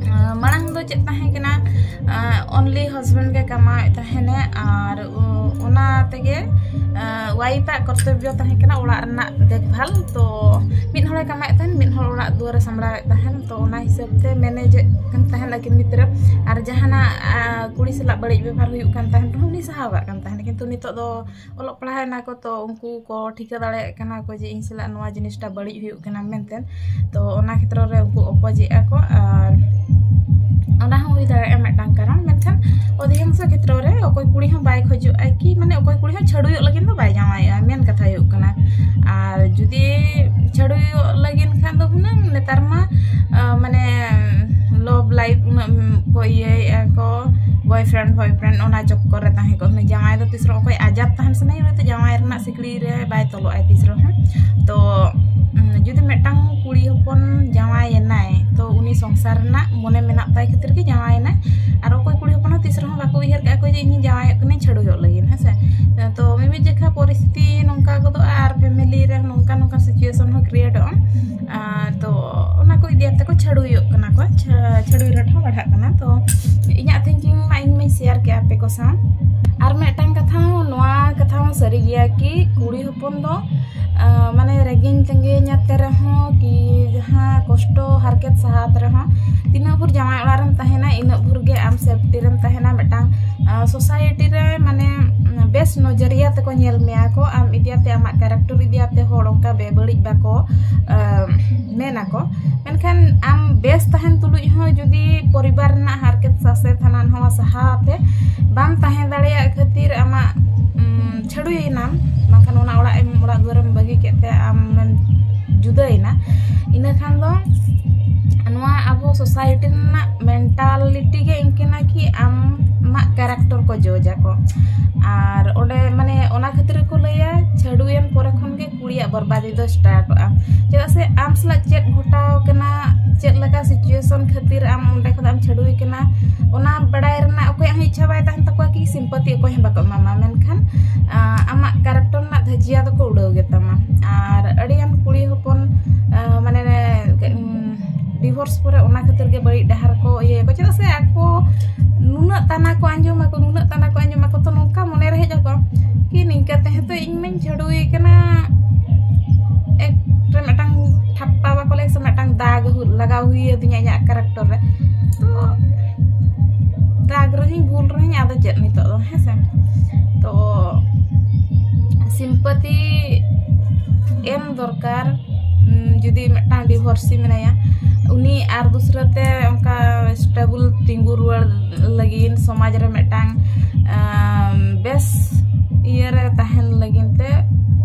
ᱟᱸ, ᱢᱟᱲᱟᱝ ᱫᱚ ᱪᱮᱫ ᱛᱟᱦᱮᱸ ᱠᱟᱱᱟ, ᱟᱸ, only husband ᱜᱮ ᱠᱟᱢᱟᱣᱮᱫ ᱛᱟᱦᱮᱱᱮ, ᱟᱨ ᱚ-, ᱚᱱᱟ ᱛᱮᱜᱮ, ᱟᱸ, wife ᱟᱜ ᱠᱚᱨᱛᱚᱵᱵᱚ ᱛᱟᱦᱮᱸ ᱠᱟᱱᱟ ᱚᱲᱟᱜ ᱨᱮᱱᱟᱜ ᱫᱮᱠᱷᱵᱷᱟᱞ᱾ ᱛᱚ ᱢᱤᱫ ᱦᱚᱲᱮ ᱠᱟᱢᱟᱣᱮᱫ ᱛᱟᱦᱮᱱ, ᱢᱤᱫ ᱦᱚᱲ ᱚᱲᱟᱜ ᱫᱩᱣᱟᱹᱨᱮ ᱥᱟᱢᱵᱲᱟᱣᱮᱫ ᱛᱟᱦᱮᱱ, ᱛᱚ ᱚᱱᱟ ᱦᱤᱥᱟᱹᱵ ᱛᱮ manage ᱮᱫ ᱠᱟᱱ ᱛᱟᱦᱮᱱ ᱟᱹᱠᱤᱱ ᱵᱷᱤᱛᱨᱤ᱾ ᱟᱨ ᱡᱟᱦᱟᱱᱟᱜ, ᱟᱸ, ᱠᱩᱲᱤ ᱥᱟᱞᱟᱜ ᱵᱟᱹᱲᱤᱡ ᱵᱮᱵᱚᱦᱟᱨ ᱦᱩᱭᱩᱜ ᱠᱟᱱ ᱛᱟᱦᱮᱱ ᱨᱮᱦᱚᱸ ᱩᱱᱤ ᱥᱟᱦᱟᱣ ᱠᱟᱜ ᱠᱟᱱ ᱛᱟᱦᱮᱱ᱾ ᱠᱤᱱᱛᱩ ᱱᱤᱛᱚᱜ ᱫᱚ ᱚᱞᱚᱜ ᱯᱟᱲᱦᱟᱣ ᱮᱱᱟ ᱠᱚ, ᱛᱚ ᱩᱱᱠᱩ ᱠᱚ ᱴᱷᱤᱠᱟᱹ ᱫᱟᱲᱮᱭᱟᱜ ᱠᱟᱱᱟ ᱠᱚ ᱡᱮ ᱤᱧ ᱥᱟᱞᱟᱜ ᱱᱚᱣᱟ ᱡᱤᱱᱤᱥᱴᱟ ᱵᱟᱹᱲᱤᱡ ᱦᱩᱭᱩᱜ ᱠᱟᱱᱟ ᱢᱮᱱᱛᱮ᱾ ᱛᱚ ᱚᱱᱟ ᱠᱷᱮᱛᱨᱚ ᱨᱮ ᱩᱱᱠᱩ oppose ᱮᱫᱼᱟ ᱠᱚ, ᱟᱨ ᱚᱱᱟ ᱦᱚᱸ ᱦᱩᱭ ᱫᱟᱲᱮᱭᱟᱜᱼᱟ ᱢᱤᱫᱴᱟᱝ ᱠᱟᱨᱚᱱ᱾ ᱢᱮᱱᱠᱷᱟᱱ ᱚᱫᱷᱤᱠᱟᱝᱥᱚ ᱠᱷᱮᱛᱨᱚ ᱨᱮ ᱚᱠᱚᱭ ᱠᱩᱲᱤ ᱦᱚᱸ ᱵᱟᱭ ᱠᱷᱚᱡᱚᱜᱼᱟ ᱠᱤ, ᱢᱟᱱᱮ ᱚᱠᱚᱭ ᱠᱩᱲᱤ ᱦᱚᱸ ᱪᱷᱟᱹᱰᱩᱭᱚᱜ ᱞᱟᱹᱜᱤᱫ ᱫᱚ ᱵᱟᱭ ᱡᱟᱶᱟᱭᱚᱜᱼᱟ, ᱢᱮᱱ ᱠᱟᱛᱷᱟ ᱦᱩᱭᱩᱜ ᱠᱟᱱᱟ᱾ ᱟᱨ ᱡᱩᱫᱤ ᱪᱷᱟᱹᱰᱩᱭᱚᱜ ᱞᱟᱹᱜᱤᱫ ᱠᱷᱟᱱ ᱫᱚ ᱦᱩᱱᱟᱹᱝ ᱱᱮᱛᱟᱨ ᱢᱟ, ᱟᱸ, ᱢᱟᱱᱮ love life ᱩᱱᱟᱹᱜ ᱠᱚ ᱤᱭᱟᱹᱭᱮᱫᱼᱟ ᱠᱚ, boyfriend boyfriend ᱚᱱᱟ ᱪᱚᱠᱠᱚᱨ ᱨᱮ ᱛᱟᱦᱮᱸ ᱠᱚᱜ ᱦᱩᱱᱟᱹᱝ᱾ ᱡᱟᱶᱟᱭ ᱫᱚ ᱛᱤᱥ ᱨᱮᱦᱚᱸ ᱚᱠᱚᱭ ᱟᱡᱟᱫ ᱛᱟᱦᱮᱱ ᱥᱟᱱᱟᱭᱮ, ᱩᱱᱤ ᱫᱚ ᱡᱟᱶᱟᱭ ᱨᱮᱱᱟᱜ ᱥᱤᱠᱲᱤ ᱨᱮ ᱵᱟᱭ ᱛᱚᱞᱚᱜᱼᱟᱭ ᱛᱤᱥ ᱨᱮᱦᱚᱸ᱾ ᱛᱚ, ᱩᱸ, ᱡᱩᱫᱤ ᱢᱤᱫᱴᱟᱝ ᱠᱩᱲᱤ ᱦᱚᱯᱚᱱ ᱡᱟᱶᱟᱭᱮᱱᱟᱭ, ᱛᱚ ᱩᱱᱤ ᱥᱚᱝᱥᱟᱨ ᱨᱮᱱᱟᱜ ᱢᱚᱱᱮ ᱢᱮᱱᱟᱜ ᱛᱟᱭ ᱠᱷᱟᱹᱛᱤᱨ ᱜᱮ ᱡᱟᱶᱟᱭᱮᱱᱟᱭ᱾ ᱟᱨ ᱚᱠᱚᱭ ᱠᱩᱲᱤ ᱦᱚᱯᱚᱱ ᱦᱚᱸ ᱛᱤᱥ ᱨᱮᱦᱚᱸ ᱵᱟᱠᱚ ᱩᱭᱦᱟᱹᱨ ᱠᱟᱜᱼᱟ ᱠᱚ ᱡᱮ ᱤᱧ ᱡᱟᱶᱟᱭᱚᱜ ᱠᱟᱹᱱᱟᱹᱧ ᱪᱷᱟᱹᱰᱩᱭᱚᱜ ᱞᱟᱹᱜᱤᱫ, ᱦᱮᱸ ᱥᱮ᱾ ᱛᱚ ᱢᱤᱢᱤᱫ ᱡᱚᱠᱷᱟ ᱯᱚᱨᱤᱥᱛᱷᱤᱛᱤ ᱱᱚᱝᱠᱟ ᱜᱚᱫᱚᱜᱼᱟ, ᱟᱨ family ᱨᱮ ᱱᱚᱝᱠᱟ ᱱᱚᱝᱠᱟ situation ᱦᱚᱸ createᱚᱜᱼᱟ᱾ ᱟᱨ ᱛᱚ ᱚᱱᱟ ᱠᱚ ᱤᱫᱤ ᱠᱟᱛᱮ ᱠᱚ ᱪᱷᱟᱹᱲᱩᱭᱚᱜ ᱠᱟᱱᱟ ᱠᱚ, ᱪᱷᱟ- ᱪᱷᱟᱹᱲᱩᱭ ᱨᱮᱴᱷᱟ ᱵᱟᱲᱦᱟᱜ ᱠᱟᱱᱟ᱾ ᱛᱚ ᱤᱧᱟᱹᱜ thinking ᱢᱟ ᱤᱧ ᱢᱟᱧ share ᱠᱮᱜᱼᱟ ᱟᱯᱮ ᱠᱚ ᱥᱟᱶ᱾ ᱟᱨ ᱢᱤᱫᱴᱟᱝ ᱠᱟᱛᱷᱟ ᱦᱚᱸ, ᱱᱚᱣᱟ ᱠᱟᱛᱷᱟ ᱦᱚᱸ ᱥᱟᱹᱨᱤ ᱜᱮᱭᱟ ᱠᱤ ᱠᱩᱲᱤ ᱦᱚᱯᱚᱱ ᱫᱚ ᱟᱸ, ᱢᱟᱱᱮ ᱨᱮᱸᱜᱮᱧ ᱛᱮᱸᱜᱮᱧ ᱟᱛᱮ ᱨᱮᱦᱚᱸ ᱠᱤ ᱡᱟᱦᱟᱸ ᱠᱚᱥᱴᱚ ᱦᱟᱨᱠᱮᱛ ᱥᱟᱦᱟᱛ ᱨᱮᱦᱚᱸ ᱛᱤᱱᱟᱹᱜ ᱵᱷᱳᱨ ᱡᱟᱶᱟᱭ ᱚᱲᱟᱜ ᱨᱮᱢ ᱛᱟᱦᱮᱱᱟ, ᱤᱱᱟᱹᱜ ᱵᱷᱳᱨ ᱜᱮ ᱟᱢ safety ᱨᱮᱢ ᱛᱟᱦᱮᱱᱟ᱾ ᱢᱤᱫᱴᱟᱝ society ᱨᱮ ᱢᱟᱱᱮ ᱵᱮᱥ ᱱᱚᱡᱚᱨᱤᱭᱟ ᱛᱮᱠᱚ ᱧᱮᱞ ᱢᱮᱭᱟ ᱠᱚ, ᱟᱢ ᱤᱫᱤ ᱟᱛᱮ ᱟᱢᱟᱜ character ᱤᱫᱤ ᱟᱛᱮ ᱦᱚᱲ ᱚᱱᱠᱟ ᱵᱮᱵᱟᱹᱲᱤᱡ ᱵᱟᱠᱚ ᱟᱸ, ᱢᱮᱱᱟᱠᱚ᱾ ᱢᱮᱱᱠᱷᱟᱱ ᱟᱢ ᱵᱮᱥ ᱛᱟᱦᱮᱱ ᱛᱩᱞᱩᱡ ᱦᱚᱸ ᱡᱩᱫᱤ ᱯᱚᱨᱤᱵᱟᱨ ᱨᱮᱱᱟᱜ ᱦᱟᱨᱠᱮᱛ ᱥᱟᱥᱮᱛ ᱦᱟᱱᱟ ᱱᱚᱣᱟ ᱥᱟᱦᱟᱣ ᱟᱛᱮ ᱵᱟᱢ ᱛᱟᱦᱮᱸ ᱫᱟᱲᱮᱭᱟᱜ ᱠᱷᱟᱹᱛᱤᱨ ᱟᱢᱟᱜ ᱩᱢ, ᱪᱷᱟᱹᱰᱩᱭᱮᱱᱟᱢ, ᱵᱟᱝᱠᱷᱟᱱ ᱚᱱᱟ ᱚᱲᱟᱜ ᱮᱢ, ᱚᱲᱟᱜ ᱫᱩᱣᱟᱹᱨᱮᱢ ᱵᱟᱹᱜᱤ ᱠᱮᱫ ᱛᱮ ᱟᱢᱮᱢ ᱡᱩᱫᱟᱹᱭᱮᱱᱟ, ᱤᱱᱟᱹ ᱠᱷᱟᱱ ᱫᱚ ᱱᱚᱣᱟ ᱟᱵᱚ society ᱨᱮᱱᱟᱜ mentality ᱜᱮ ᱤᱱᱠᱟᱹᱱᱟ ᱠᱤ ᱟᱢᱟᱜ character ᱠᱚ ᱡᱚᱡᱟ ᱠᱚ᱾ ᱟᱨ ᱚᱸᱰᱮ ᱢᱟᱱᱮ ᱚᱱᱟ ᱠᱷᱟᱹᱛᱤᱨ ᱜᱮᱠᱚ ᱞᱟᱹᱭᱟ ᱪᱷᱟᱹᱰᱩᱭᱮᱱ ᱯᱚᱨᱮ ᱠᱷᱚᱱ ᱜᱮ ᱠᱩᱲᱤᱭᱟᱜ ᱵᱚᱨᱵᱟᱫᱤ ᱫᱚ startᱚᱜᱼᱟ᱾ ᱪᱮᱫᱟᱜ ᱥᱮ ᱟᱢ ᱥᱟᱞᱟᱜ ᱪᱮᱫ ᱜᱷᱚᱴᱟᱣ ᱠᱟᱱᱟ, ᱪᱮᱫ ᱞᱮᱠᱟ situation ᱠᱷᱟᱹᱛᱤᱨ ᱟᱢ ᱚᱸᱰᱮ ᱠᱷᱚᱱᱟᱜ ᱮᱢ ᱪᱷᱟᱹᱰᱩᱭ ᱠᱟᱱᱟ, ᱚᱱᱟ ᱵᱟᱲᱟᱭ ᱨᱮᱱᱟᱜ ᱚᱠᱚᱭᱟᱜ ᱦᱚᱸ ᱤᱪᱪᱷᱟ ᱵᱟᱭ ᱛᱟᱦᱮᱱ ᱛᱟᱠᱚᱣᱟ ᱠᱤ sympathy ᱚᱠᱚᱭ ᱦᱚᱸ ᱵᱟᱠᱚ ᱮᱢᱟᱢᱟ᱾ ᱢᱮᱱᱠᱷᱟᱱ ᱟᱸ, ᱟᱢᱟᱜ character ᱨᱮᱱᱟᱜ ᱫᱷᱟᱹᱡᱤᱭᱟ ᱫᱚᱠᱚ ᱩᱰᱟᱹᱣ ᱜᱮᱛᱟᱢᱟ᱾ ᱟᱨ ᱟᱹᱰᱤᱜᱟᱱ ᱠᱩᱲᱤ ᱦᱚᱯᱚᱱ ᱟᱸ, ᱢᱟᱱᱮ ᱩᱸ, divorce ᱯᱚᱨᱮ ᱚᱱᱟ ᱠᱷᱟᱹᱛᱤᱨ ᱜᱮ ᱵᱟᱹᱲᱤᱡ ᱰᱟᱦᱟᱨ ᱠᱚ ᱤᱭᱟᱹᱭᱟᱠᱚ᱾ ᱪᱮᱫᱟᱜ ᱥᱮ ᱟᱠᱚ ᱱᱩᱱᱟᱹᱜ ᱛᱟᱱᱟ ᱠᱚ ᱟᱸᱡᱚᱢᱟᱠᱚ, ᱱᱩᱱᱟᱹᱜ ᱛᱟᱱᱟ ᱠᱚ ᱟᱸᱡᱚᱢᱟᱠᱚ, ᱛᱚ ᱱᱚᱝᱠᱟ ᱢᱚᱱᱮᱨᱮ ᱦᱮᱡ ᱟᱠᱚᱣᱟ ᱠᱤ ᱱᱤᱝᱠᱟᱹ ᱛᱮᱦᱚᱸ ᱛᱚ ᱤᱧ ᱢᱟᱧ ᱪᱷᱟᱹᱰᱩᱭ ᱠᱟᱱᱟ, ᱮᱠ ᱨᱮ ᱢᱤᱫᱴᱟᱝ ᱴᱷᱟᱯᱯᱟ ᱵᱟᱠᱚ ᱞᱟᱹᱭᱟ ᱥᱮ, ᱢᱤᱫᱴᱟᱝ ᱫᱟᱜᱽ ᱦᱩ-, ᱞᱟᱜᱟᱣ ᱦᱩᱭ ᱟᱹᱫᱤᱧᱟ ᱤᱧᱟᱹᱜ character ᱨᱮ᱾ ᱛᱚ ᱫᱟᱜᱽ ᱨᱮᱦᱚᱸᱧ, ᱵᱷᱩᱞ ᱨᱮᱦᱚᱸᱧ, ᱟᱫᱚ ᱪᱮᱫ ᱱᱤᱛᱚᱜ ᱫᱚ, ᱦᱮᱸ ᱥᱮ? ᱛᱚ sympathy ᱮᱢ ᱫᱚᱨᱠᱟᱨ᱾ ᱩᱸ, ᱡᱩᱫᱤ ᱢᱤᱫᱴᱟᱝ divorcee ᱢᱮᱱᱟᱭᱟ, ᱩᱱᱤ ᱟᱨ ᱫᱩᱥᱨᱟᱹ ᱛᱮ ᱚᱱᱠᱟ stable ᱛᱤᱸᱜᱩ ᱨᱩᱣᱟᱹᱲ ᱞᱟᱹᱜᱤᱫ, ᱥᱚᱢᱟᱡᱽ ᱨᱮ ᱢᱤᱫᱴᱟᱝ, ᱟᱸ, ᱵᱮᱥ ᱤᱭᱟᱹ ᱨᱮ ᱛᱟᱦᱮᱱ ᱞᱟᱹᱜᱤᱫ ᱛᱮ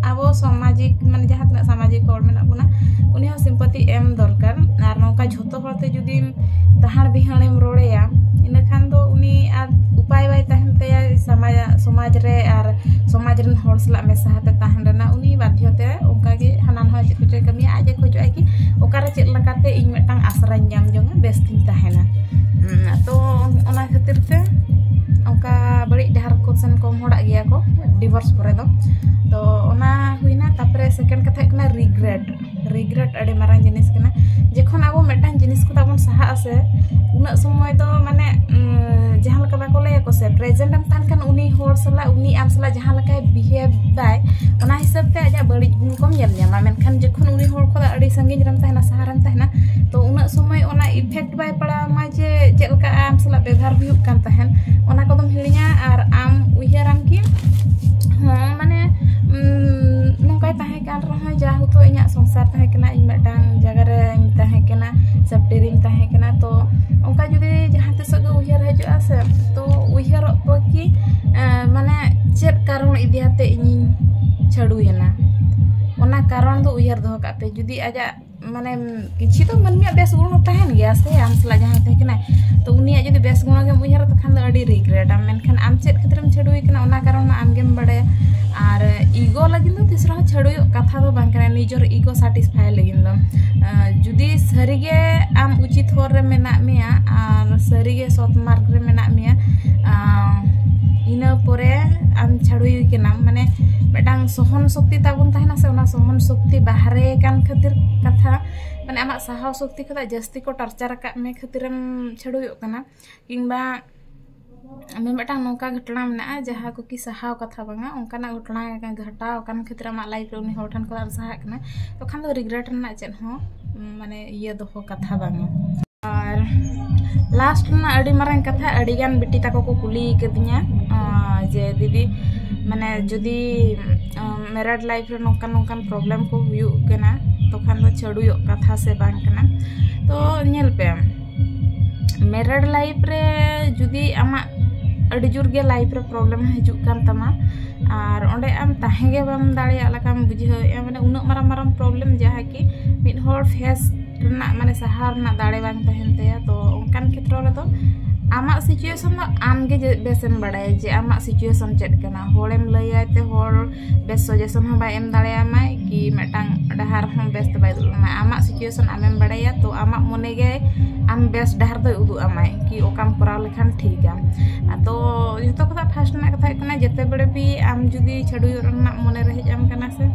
ᱟᱵᱚ ᱥᱟᱢᱟᱡᱤᱠ, ᱢᱟᱱᱮ ᱡᱟᱦᱟᱸ ᱛᱤᱱᱟᱹᱜ ᱥᱟᱢᱟᱡᱤᱠ ᱦᱚᱲ ᱢᱮᱱᱟᱜ ᱵᱚᱱᱟ, ᱩᱱᱤ ᱦᱚᱸ sympathy ᱮᱢ ᱫᱚᱨᱠᱟᱨ᱾ ᱟᱨ ᱱᱚᱝᱠᱟ ᱡᱷᱚᱛᱚ ᱦᱚᱲ ᱛᱮ ᱡᱩᱫᱤᱢ ᱛᱟᱦᱟᱲ ᱵᱤᱦᱟᱹᱲᱮᱢ ᱨᱚᱲᱮᱭᱟ, ᱤᱱᱟᱹᱠᱷᱟᱱ ᱫᱚ ᱩᱱᱤ ᱟᱨ ᱩᱯᱟᱭ ᱵᱟᱭ ᱛᱟᱦᱮᱱ ᱛᱟᱭᱟ ᱥᱟᱢᱟᱡᱽ, ᱥᱚᱢᱟᱡᱽ ᱨᱮ ᱟᱨ ᱥᱚᱢᱟᱡᱽ ᱨᱮᱱ ᱦᱚᱲ ᱥᱟᱞᱟᱜ ᱢᱮᱥᱟ ᱠᱟᱛᱮ ᱛᱟᱦᱮᱱ ᱨᱮᱱᱟᱜ᱾ ᱩᱱᱤ ᱵᱟᱫᱽᱫᱷᱚ ᱛᱮ ᱚᱱᱠᱟ ᱜᱮ ᱦᱟᱱᱟ ᱱᱟᱣᱟ ᱪᱮᱫ ᱠᱚᱪᱚᱭ ᱠᱟᱹᱢᱤᱭᱟ᱾ ᱟᱡ ᱮ ᱠᱷᱚᱡᱚᱜᱼᱟ ᱠᱤ ᱚᱠᱟᱨᱮ ᱪᱮᱫ ᱞᱮᱠᱟᱛᱮ ᱤᱧ ᱢᱤᱫᱴᱟᱝ ᱟᱥᱨᱟᱧ ᱧᱟᱢ ᱡᱚᱝᱟ, ᱵᱮᱥ ᱛᱤᱧ ᱛᱟᱦᱮᱱᱟ᱾ ᱩᱸ, ᱛᱚ ᱚᱱᱟ ᱠᱷᱟᱹᱛᱤᱨ ᱛᱮ ᱚᱱᱠᱟ ᱵᱟᱹᱲᱤᱡ ᱰᱟᱦᱟᱨ ᱠᱚ ᱥᱮᱱ ᱠᱚᱢ ᱦᱚᱲᱟᱜ ᱜᱮᱭᱟ ᱠᱚ divorce ᱯᱚᱨᱮ ᱫᱚ᱾ ᱛᱚ ᱚᱱᱟ ᱦᱩᱭᱱᱟ᱾ ᱛᱟᱨᱯᱚᱨᱮ ᱛᱟᱦᱮᱸ ᱠᱟᱱᱟ ᱨᱤᱜᱨᱮᱴ᱾ ᱨᱤᱜᱨᱮᱴ ᱟᱹᱰᱤ ᱢᱟᱨᱟᱝ ᱡᱤᱱᱤᱥ ᱠᱟᱱᱟ᱾ ᱡᱚᱠᱷᱚᱱ ᱟᱵᱚ ᱢᱤᱫᱴᱟᱝ ᱡᱤᱱᱤᱥ ᱠᱷᱚᱱᱟᱜ ᱵᱚᱱ ᱥᱟᱦᱟᱜ ᱟᱥᱮ, ᱩᱱᱟᱹᱜ ᱥᱚᱢᱚᱭ ᱫᱚ ᱢᱟᱱᱮ ᱩᱢ, ᱡᱟᱦᱟᱸ ᱞᱮᱠᱟ ᱵᱟᱠᱚ ᱞᱟᱹᱭᱟᱠᱚ ᱥᱮ, ᱯᱨᱮᱡᱮᱱᱴ ᱮᱢ ᱛᱟᱦᱮᱱ ᱠᱷᱟᱱ ᱩᱱᱤ ᱦᱚᱲ ᱥᱟᱞᱟᱜ, ᱩᱱᱤ ᱟᱢ ᱥᱟᱞᱟᱜ ᱡᱟᱦᱟᱸ ᱞᱮᱠᱟᱭ ᱵᱤᱦᱮᱵᱽ ᱫᱟᱭ, ᱚᱱᱟ ᱦᱤᱥᱟᱹᱵ ᱛᱮ ᱟᱡᱟᱜ ᱵᱟᱹᱲᱤᱡ ᱜᱩᱱ ᱠᱚᱢ ᱧᱮᱞ ᱧᱟᱢᱟ᱾ ᱢᱮᱱᱠᱷᱟᱱ ᱡᱚᱠᱷᱚᱱ ᱩᱱᱤ ᱦᱚᱲ ᱠᱷᱚᱱᱟᱜ ᱟᱹᱰᱤ ᱥᱟᱺᱜᱤᱧ ᱨᱮᱢ ᱛᱟᱦᱮᱱᱟ, ᱥᱟᱦᱟ ᱨᱮᱢ ᱛᱟᱦᱮᱱᱟ, ᱛᱚ ᱩᱱᱟᱹᱜ ᱥᱚᱢᱚᱭ ᱚᱱᱟ ᱤᱯᱷᱮᱠᱴ ᱵᱟᱭ ᱯᱟᱲᱟᱣ ᱟᱢᱟ ᱡᱮ ᱪᱮᱫ ᱞᱮᱠᱟ ᱟᱢ ᱥᱟᱞᱟᱜ ᱵᱮᱵᱚᱦᱟᱨ ᱦᱩᱭᱩᱜ ᱠᱟᱱ ᱛᱟᱦᱮᱸᱱ, ᱚᱱᱟ ᱠᱚᱫᱚᱢ ᱦᱤᱲᱤᱧᱟ᱾ ᱟᱨ ᱟᱢ ᱩᱭᱦᱟᱹᱨᱟᱢ ᱠᱤ ᱦᱚᱸ ᱢᱟᱱᱮ ᱩᱢ, ᱱᱚᱝᱠᱟᱭ ᱛᱟᱦᱮᱸ ᱠᱟᱱ ᱨᱮᱦᱚᱸ, ᱡᱟ ᱦᱚᱭᱛᱳ ᱤᱧᱟᱹᱜ ᱥᱚᱝᱥᱟᱨ ᱛᱟᱦᱮᱸ ᱠᱟᱱᱟ, ᱤᱧ ᱢᱤᱫᱴᱟᱝ ᱡᱟᱭᱜᱟ ᱨᱮᱧ ᱛᱟᱦᱮᱸ ᱠᱟᱱᱟ, ᱥᱮᱯᱴᱤ ᱨᱤᱧ ᱛᱟᱦᱮᱸ ᱠᱟᱱᱟ, ᱛᱚ ᱚᱱᱠᱟ ᱡᱩᱫᱤ ᱡᱟᱦᱟᱸ ᱛᱤᱥᱚᱜ ᱜᱮ ᱩᱭᱦᱟᱹᱨ ᱦᱤᱡᱩᱜᱼᱟ ᱥᱮ, ᱛᱚ ᱩᱭᱦᱟᱹᱨᱚᱜ ᱠᱚ ᱠᱤ ᱮᱸ, ᱢᱟᱱᱮ ᱪᱮᱫ ᱠᱟᱨᱚᱱ ᱤᱫᱤ ᱟᱛᱮ ᱤᱧᱤᱧ ᱪᱷᱟᱹᱰᱩᱭᱮᱱᱟ, ᱚᱱᱟ ᱠᱟᱨᱚᱱ ᱫᱚ ᱩᱭᱦᱟᱹᱨ ᱫᱚᱦᱚ ᱠᱟᱜ ᱯᱮ᱾ ᱡᱩᱫᱤ ᱟᱡᱟᱜ ᱢᱟᱱᱮ ᱠᱤᱪᱷᱩ ᱫᱚ ᱢᱟᱹᱱᱢᱤᱭᱟᱜ ᱵᱮᱥ ᱜᱩᱱ ᱦᱚᱸ ᱛᱟᱦᱮᱱ ᱜᱮᱭᱟ ᱥᱮ, ᱟᱢ ᱥᱟᱞᱟᱜ ᱡᱟᱦᱟᱸᱭ ᱛᱟᱦᱮᱸ ᱠᱟᱱᱟᱭ, ᱛᱚ ᱩᱱᱤᱭᱟᱜ ᱡᱩᱫᱤ ᱵᱮᱥ ᱜᱩᱱ ᱜᱮᱢ ᱩᱭᱦᱟᱹᱨᱟ, ᱛᱚᱠᱷᱟᱱ ᱫᱚ ᱟᱹᱰᱤ ᱨᱤᱜᱨᱮᱴ ᱟᱢ᱾ ᱢᱮᱱᱠᱷᱟᱱ ᱟᱢ ᱪᱮᱫ ᱠᱷᱟᱹᱛᱤᱨᱮᱢ ᱪᱷᱟᱹᱰᱩᱭ ᱠᱟᱱᱟ, ᱚᱱᱟ ᱠᱟᱨᱚᱱ ᱢᱟ ᱟᱢ ᱜᱮᱢ ᱵᱟᱲᱟᱭᱟ᱾ ᱟᱨ ᱤᱜᱳ ᱞᱟᱹᱜᱤᱫ ᱫᱚ ᱛᱤᱥ ᱨᱮᱦᱚᱸ ᱪᱷᱟᱹᱰᱩᱭᱚᱜ ᱠᱟᱛᱷᱟ ᱫᱚ ᱵᱟᱝ ᱠᱟᱱᱟ, ᱱᱤᱡᱚᱨ ᱤᱜᱳ ᱥᱟᱴᱤᱥᱯᱷᱟᱭ ᱞᱟᱹᱜᱤᱫ ᱫᱚ᱾ ᱟᱸ, ᱡᱩᱫᱤ ᱥᱟᱹᱨᱤᱜᱮ ᱟᱢ ᱩᱪᱤᱛ ᱦᱚᱨ ᱨᱮ ᱢᱮᱱᱟᱜ ᱢᱮᱭᱟ ᱟᱨ ᱥᱟᱹᱨᱤᱜᱮ ᱥᱚᱛ ᱢᱟᱨᱜᱽ ᱨᱮ ᱢᱮᱱᱟᱜ ᱢᱮᱭᱟ, ᱟᱸ, ᱤᱱᱟᱹ ᱯᱚᱨᱮ ᱟᱢ ᱪᱷᱟᱹᱰᱩᱭ ᱠᱟᱱᱟᱢ, ᱢᱟᱱᱮ ᱢᱤᱫᱴᱟᱝ ᱥᱚᱦᱚᱱ ᱥᱚᱠᱛᱤ ᱛᱟᱵᱚᱱ ᱛᱟᱦᱮᱱᱟ ᱥᱮ, ᱚᱱᱟ ᱥᱚᱦᱚᱱ ᱥᱚᱠᱛᱤ ᱵᱟᱦᱨᱮ ᱠᱟᱱ ᱠᱷᱟᱹᱛᱤᱨ ᱠᱟᱛᱷᱟ, ᱢᱟᱱᱮ ᱟᱢᱟᱜ ᱥᱟᱦᱟᱣ ᱥᱚᱠᱛᱤ ᱠᱷᱚᱱᱟᱜ ᱡᱟᱹᱥᱛᱤ ᱠᱚ ᱴᱟᱨᱪᱟᱨ ᱟᱠᱟᱫ ᱢᱮ ᱠᱷᱟᱹᱛᱤᱨᱮᱢ ᱪᱷᱟᱹᱰᱩᱭᱚᱜ ᱠᱟᱱᱟ᱾ ᱠᱤᱝᱵᱟ ᱢᱤᱫᱴᱟᱝ ᱱᱚᱝᱠᱟ ᱜᱷᱚᱴᱚᱱᱟ ᱢᱮᱱᱟᱜᱼᱟ, ᱡᱟᱦᱟᱸ ᱠᱚ ᱠᱤ ᱥᱟᱦᱟᱣ ᱠᱟᱛᱷᱟ ᱵᱟᱝᱟ, ᱚᱱᱠᱟᱱᱟᱜ ᱜᱷᱚᱴᱚᱱᱟ ᱜᱷᱚᱴᱟᱣ ᱟᱠᱟᱱ ᱠᱷᱟᱹᱛᱤᱨ ᱟᱢᱟᱜ ᱞᱟᱭᱤᱯᱷ ᱨᱮ ᱩᱱᱤ ᱦᱚᱲ ᱴᱷᱮᱱ ᱠᱷᱚᱱᱟᱜ ᱮᱢ ᱥᱟᱦᱟᱜ ᱠᱟᱱᱟ, ᱛᱚᱠᱷᱟᱱ ᱫᱚ ᱨᱤᱜᱨᱮᱴ ᱨᱮᱱᱟᱜ ᱪᱮᱫ ᱦᱚᱸ, ᱩᱢ, ᱢᱟᱱᱮ ᱤᱭᱟᱹ ᱫᱚᱦᱚ ᱠᱟᱛᱷᱟ ᱵᱟᱝᱟ᱾ ᱟᱨ ᱞᱟᱥᱴ ᱨᱮᱱᱟᱜ ᱟᱹᱰᱤ ᱢᱟᱨᱟᱝ ᱠᱟᱛᱷᱟ, ᱟᱹᱰᱤᱜᱟᱱ ᱵᱤᱴᱤ ᱛᱟᱠᱚ ᱠᱚ ᱠᱩᱞᱤ ᱠᱟᱫᱤᱧᱟ, ᱟᱸ, ᱡᱮ ᱫᱤᱫᱤ, ᱢᱟᱱᱮ ᱡᱩᱫᱤ ᱢᱮᱨᱮᱰ ᱞᱟᱭᱤᱯᱷ ᱨᱮ ᱱᱚᱝᱠᱟᱱ ᱱᱚᱝᱠᱟᱱ ᱯᱨᱚᱵᱞᱮᱢ ᱠᱚ ᱦᱩᱭᱩᱜ ᱠᱟᱱᱟ, ᱛᱚᱠᱷᱟᱱ ᱫᱚ ᱪᱷᱟᱹᱰᱩᱭᱚᱜ ᱠᱟᱛᱷᱟ ᱥᱮ ᱵᱟᱝ ᱠᱟᱱᱟ? ᱛᱚ ᱧᱮᱞ ᱯᱮ, ᱢᱮᱨᱮᱰ ᱞᱟᱭᱤᱯᱷ ᱨᱮ ᱡᱩᱫᱤ ᱟᱢᱟᱜ ᱟᱹᱰᱤ ᱡᱳᱨ ᱜᱮ ᱞᱟᱭᱤᱯᱷ ᱨᱮ ᱯᱨᱚᱵᱞᱮᱢ ᱦᱤᱡᱩᱜ ᱠᱟᱱ ᱛᱟᱢᱟ ᱟᱨ ᱚᱸᱰᱮ ᱟᱢ ᱛᱟᱦᱮᱸ ᱜᱮ ᱵᱟᱢ ᱫᱟᱲᱮᱭᱟᱜ ᱞᱮᱠᱟᱢ ᱵᱩᱡᱷᱟᱹᱣᱮᱫᱼᱟ, ᱢᱟᱱᱮ ᱩᱱᱟᱹᱜ ᱢᱟᱨᱟᱝ ᱢᱟᱨᱟᱝ ᱯᱨᱚᱵᱞᱮᱢ ᱡᱟᱦᱟᱸ ᱠᱤ ᱢᱤᱫ ᱦᱚᱲ ᱯᱷᱮᱥ ᱨᱮᱱᱟᱜ, ᱢᱟᱱᱮ ᱥᱟᱦᱟᱣ ᱨᱮᱱᱟᱜ ᱫᱟᱲᱮ ᱵᱟᱝ ᱛᱟᱦᱮᱱ ᱛᱟᱭᱟ, ᱛᱚ ᱚᱱᱠᱟᱱ ᱠᱷᱮᱛᱨᱚ ᱨᱮᱫᱚ ᱟᱢᱟᱜ ᱥᱤᱪᱩᱭᱮᱥᱚᱱ ᱫᱚ ᱟᱢ ᱜᱮ ᱡᱮ ᱵᱮᱥᱮᱢ ᱵᱟᱲᱟᱭᱟ ᱡᱮ ᱟᱢᱟᱜ ᱥᱤᱪᱩᱭᱮᱥᱚᱱ ᱪᱮᱫ ᱠᱟᱱᱟ᱾ ᱦᱚᱲᱮᱢ ᱞᱟᱹᱭᱟᱭ ᱛᱮ ᱦᱚᱲ ᱵᱮᱥ ᱥᱟᱡᱮᱥᱚᱱ ᱦᱚᱸ ᱵᱟᱭ ᱮᱢ ᱫᱟᱲᱮᱭᱟᱢᱟᱭ, ᱠᱤ ᱢᱤᱫᱴᱟᱝ ᱰᱟᱦᱟᱨ ᱦᱚᱸ ᱵᱮᱥ ᱛᱮ ᱵᱟᱭ ᱩᱫᱩᱜ ᱟᱢᱟᱭ᱾ ᱟᱢᱟᱜ ᱥᱤᱪᱩᱭᱮᱥᱚᱱ ᱟᱢᱮᱢ ᱵᱟᱲᱟᱭᱟ, ᱛᱚ ᱟᱢᱟᱜ ᱢᱚᱱᱮ ᱜᱮ ᱟᱢ ᱵᱮᱥ ᱰᱟᱦᱟᱨ ᱫᱚᱭ ᱩᱫᱩᱜ ᱟᱢᱟᱭ ᱠᱤ ᱚᱠᱟᱢ ᱠᱚᱨᱟᱣ ᱞᱮᱠᱷᱟᱱ ᱴᱷᱤᱠᱟ᱾ ᱟᱫᱚ ᱡᱚᱛᱚ ᱠᱷᱚᱱᱟᱜ ᱯᱷᱟᱥᱴ ᱨᱮᱱᱟᱜ ᱠᱟᱛᱷᱟ ᱦᱩᱭᱩᱜ ᱠᱟᱱᱟ, ᱡᱮᱛᱮ ᱵᱮᱲᱮ ᱵᱤ ᱟᱢ ᱡᱩᱫᱤ ᱪᱷᱟᱹᱰᱩᱭᱚᱜ ᱨᱮᱱᱟᱜ ᱢᱚᱱᱮ ᱨᱮ ᱦᱮᱡ ᱟᱢ ᱠᱟᱱᱟ ᱥᱮ,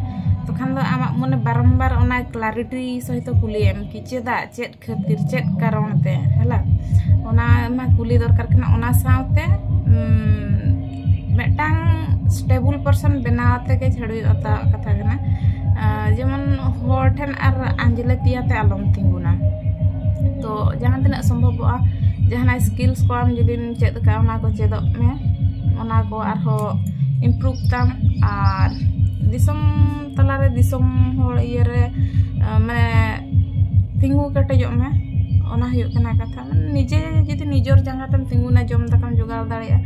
ᱛᱚᱠᱷᱟᱱ ᱫᱚ ᱟᱢᱟᱜ ᱢᱟᱱᱮ ᱵᱟᱨᱚᱢᱵᱟᱨ ᱚᱱᱟ clarity ᱥᱚᱦᱤᱛ ᱠᱩᱞᱤᱭᱮᱢ ᱠᱤ ᱪᱮᱫᱟᱜ, ᱪᱮᱫ ᱠᱷᱟᱹᱛᱤᱨ, ᱪᱮᱫ ᱠᱟᱨᱚᱱ ᱛᱮ, ᱦᱮᱞᱟ, ᱚᱱᱟ ᱢᱟ ᱠᱩᱞᱤ ᱫᱚᱨᱠᱟᱨ ᱠᱟᱱᱟ᱾ ᱚᱱᱟ ᱥᱟᱶᱛᱮ ᱢᱤᱫᱴᱟᱝ stable person ᱵᱮᱱᱟᱣ ᱛᱮᱜᱮ ᱪᱷᱟᱹᱲᱩᱭ ᱚᱛᱟᱣᱟᱜ ᱠᱟᱛᱷᱟ ᱠᱟᱱᱟ᱾ ᱡᱮᱢᱚᱱ ᱦᱚᱲ ᱴᱷᱮᱱ ᱟᱨ ᱟᱸᱡᱽᱞᱮ ᱛᱤᱭᱟᱛᱮ ᱟᱞᱚᱢ ᱛᱤᱸᱜᱩᱱᱟ᱾ ᱛᱚ ᱡᱟᱦᱟᱸ ᱛᱤᱱᱟᱹᱜ ᱥᱚᱢᱵᱷᱚᱵᱚᱜᱼᱟ, ᱡᱟᱦᱟᱱᱟᱜ skills ᱠᱚ ᱟᱢ ᱡᱩᱫᱤᱢ ᱪᱮᱫ ᱟᱠᱟᱫᱼᱟ, ᱚᱱᱟ ᱠᱚ ᱪᱮᱫᱚᱜ ᱢᱮ, ᱚᱱᱟ ᱠᱚ ᱟᱨᱦᱚᱸ improve ᱛᱟᱢ᱾ ᱟᱨ ᱫᱤᱥᱚᱢ ᱛᱟᱞᱟᱨᱮ ᱫᱤᱥᱚᱢ ᱦᱚᱲ ᱤᱭᱟᱹᱨᱮ ᱢᱟᱱᱮ ᱛᱤᱸᱜᱩ ᱠᱮᱴᱮᱡᱚᱜ ᱢᱮ᱾ ᱚᱱᱟ ᱦᱩᱭᱩᱜ ᱠᱟᱱᱟ ᱠᱟᱛᱷᱟ᱾ ᱢᱟᱱᱮ ᱱᱤᱡᱮ ᱡᱩᱫᱤ ᱱᱤᱡᱚᱨ ᱡᱟᱸᱜᱟ ᱛᱮᱢ ᱛᱤᱸᱜᱩᱱᱟ, ᱡᱚᱢ ᱫᱟᱠᱟᱢ ᱡᱚᱜᱟᱲ ᱫᱟᱲᱮᱭᱟᱜᱼᱟ,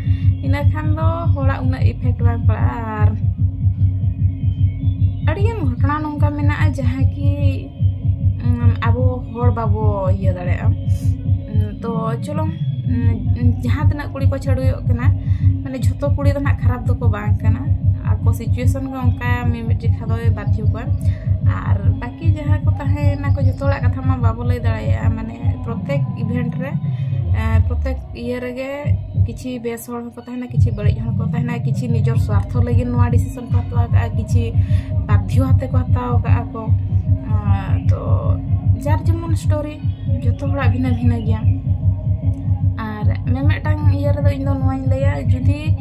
ᱤᱱᱟᱹ ᱠᱷᱟᱱ ᱫᱚ ᱦᱚᱲᱟᱜ ᱩᱱᱟᱹᱜ effect ᱵᱟᱝ ᱯᱟᱲᱟᱜᱼᱟ᱾ ᱟᱨ ᱟᱹᱰᱤᱜᱟᱱ ᱜᱷᱚᱴᱚᱱᱟ ᱱᱚᱝᱠᱟ ᱢᱮᱱᱟᱜᱼᱟ ᱡᱟᱦᱟᱸ ᱠᱤ ᱟᱵᱚ ᱦᱚᱲ ᱵᱟᱵᱚ ᱤᱭᱟᱹ ᱫᱟᱲᱮᱭᱟᱜᱼᱟ᱾ ᱛᱚ ᱪᱚᱞᱚ, ᱡᱟᱦᱟᱸ ᱛᱤᱱᱟᱹᱜ ᱠᱩᱲᱤ ᱠᱚ ᱪᱷᱟᱹᱲᱩᱭᱚᱜ ᱠᱟᱱᱟ, ᱢᱟᱱᱮ ᱡᱷᱚᱛᱚ ᱠᱩᱲᱤ ᱫᱚ ᱱᱟᱜ ᱠᱷᱟᱨᱟᱯ ᱫᱚᱠᱚ ᱵᱟᱝ ᱠᱟᱱᱟ᱾ ᱟᱠᱚ situation ᱜᱮ ᱚᱱᱠᱟ ᱢᱤᱢᱤᱫ ᱡᱮᱠᱷᱟ ᱫᱚᱭ ᱵᱟᱫᱷᱭᱚ ᱠᱚᱣᱟ᱾ ᱟᱨ ᱵᱟᱹᱠᱤ ᱡᱟᱦᱟᱸ ᱠᱚ ᱛᱟᱦᱮᱸᱭᱮᱱᱟ ᱠᱚ, ᱡᱷᱚᱛᱚ ᱦᱚᱲᱟᱜ ᱠᱟᱛᱷᱟ ᱢᱟ ᱵᱟᱵᱚ ᱞᱟᱹᱭ ᱫᱟᱲᱮᱭᱟᱜᱼᱟ᱾ ᱢᱟᱱᱮ ᱯᱨᱚᱛᱮᱠ event ᱨᱮ ᱯᱨᱚᱛᱮᱠ ᱤᱭᱟᱹ ᱨᱮᱜᱮ ᱠᱤᱪᱷᱤ ᱵᱮᱥ ᱦᱚᱲ ᱦᱚᱸᱠᱚ ᱛᱟᱦᱮᱱᱟ, ᱠᱤᱪᱷᱤ ᱵᱟᱹᱲᱤᱡ ᱦᱚᱲ ᱠᱚ ᱛᱟᱦᱮᱱᱟ, ᱠᱤᱪᱷᱤ ᱱᱤᱡᱚᱨ ᱥᱣᱟᱨᱛᱷᱚ ᱞᱟᱹᱜᱤᱫ ᱱᱚᱣᱟ decision ᱠᱚ ᱦᱟᱛᱟᱣ ᱠᱟᱜᱼᱟ, ᱠᱤᱪᱷᱤ ᱵᱟᱫᱽᱫᱷᱚ ᱟᱛᱮ ᱠᱚ ᱦᱟᱛᱟᱣ ᱠᱟᱜᱼᱟ ᱠᱚ᱾ ᱛᱚ ᱡᱟᱨ ᱡᱮᱢᱚᱱ story, ᱡᱚᱛᱚ ᱦᱚᱲᱟᱜ ᱵᱷᱤᱱᱟᱹ ᱵᱷᱤᱱᱟᱹ ᱜᱮᱭᱟ᱾ ᱟᱨ ᱢᱤᱢᱤᱫᱴᱟᱝ ᱤᱭᱟᱹ ᱨᱮᱫᱚ ᱤᱧ ᱫᱚ ᱱᱚᱣᱟᱧ ᱞᱟᱹᱭᱟ, ᱡᱩᱫᱤ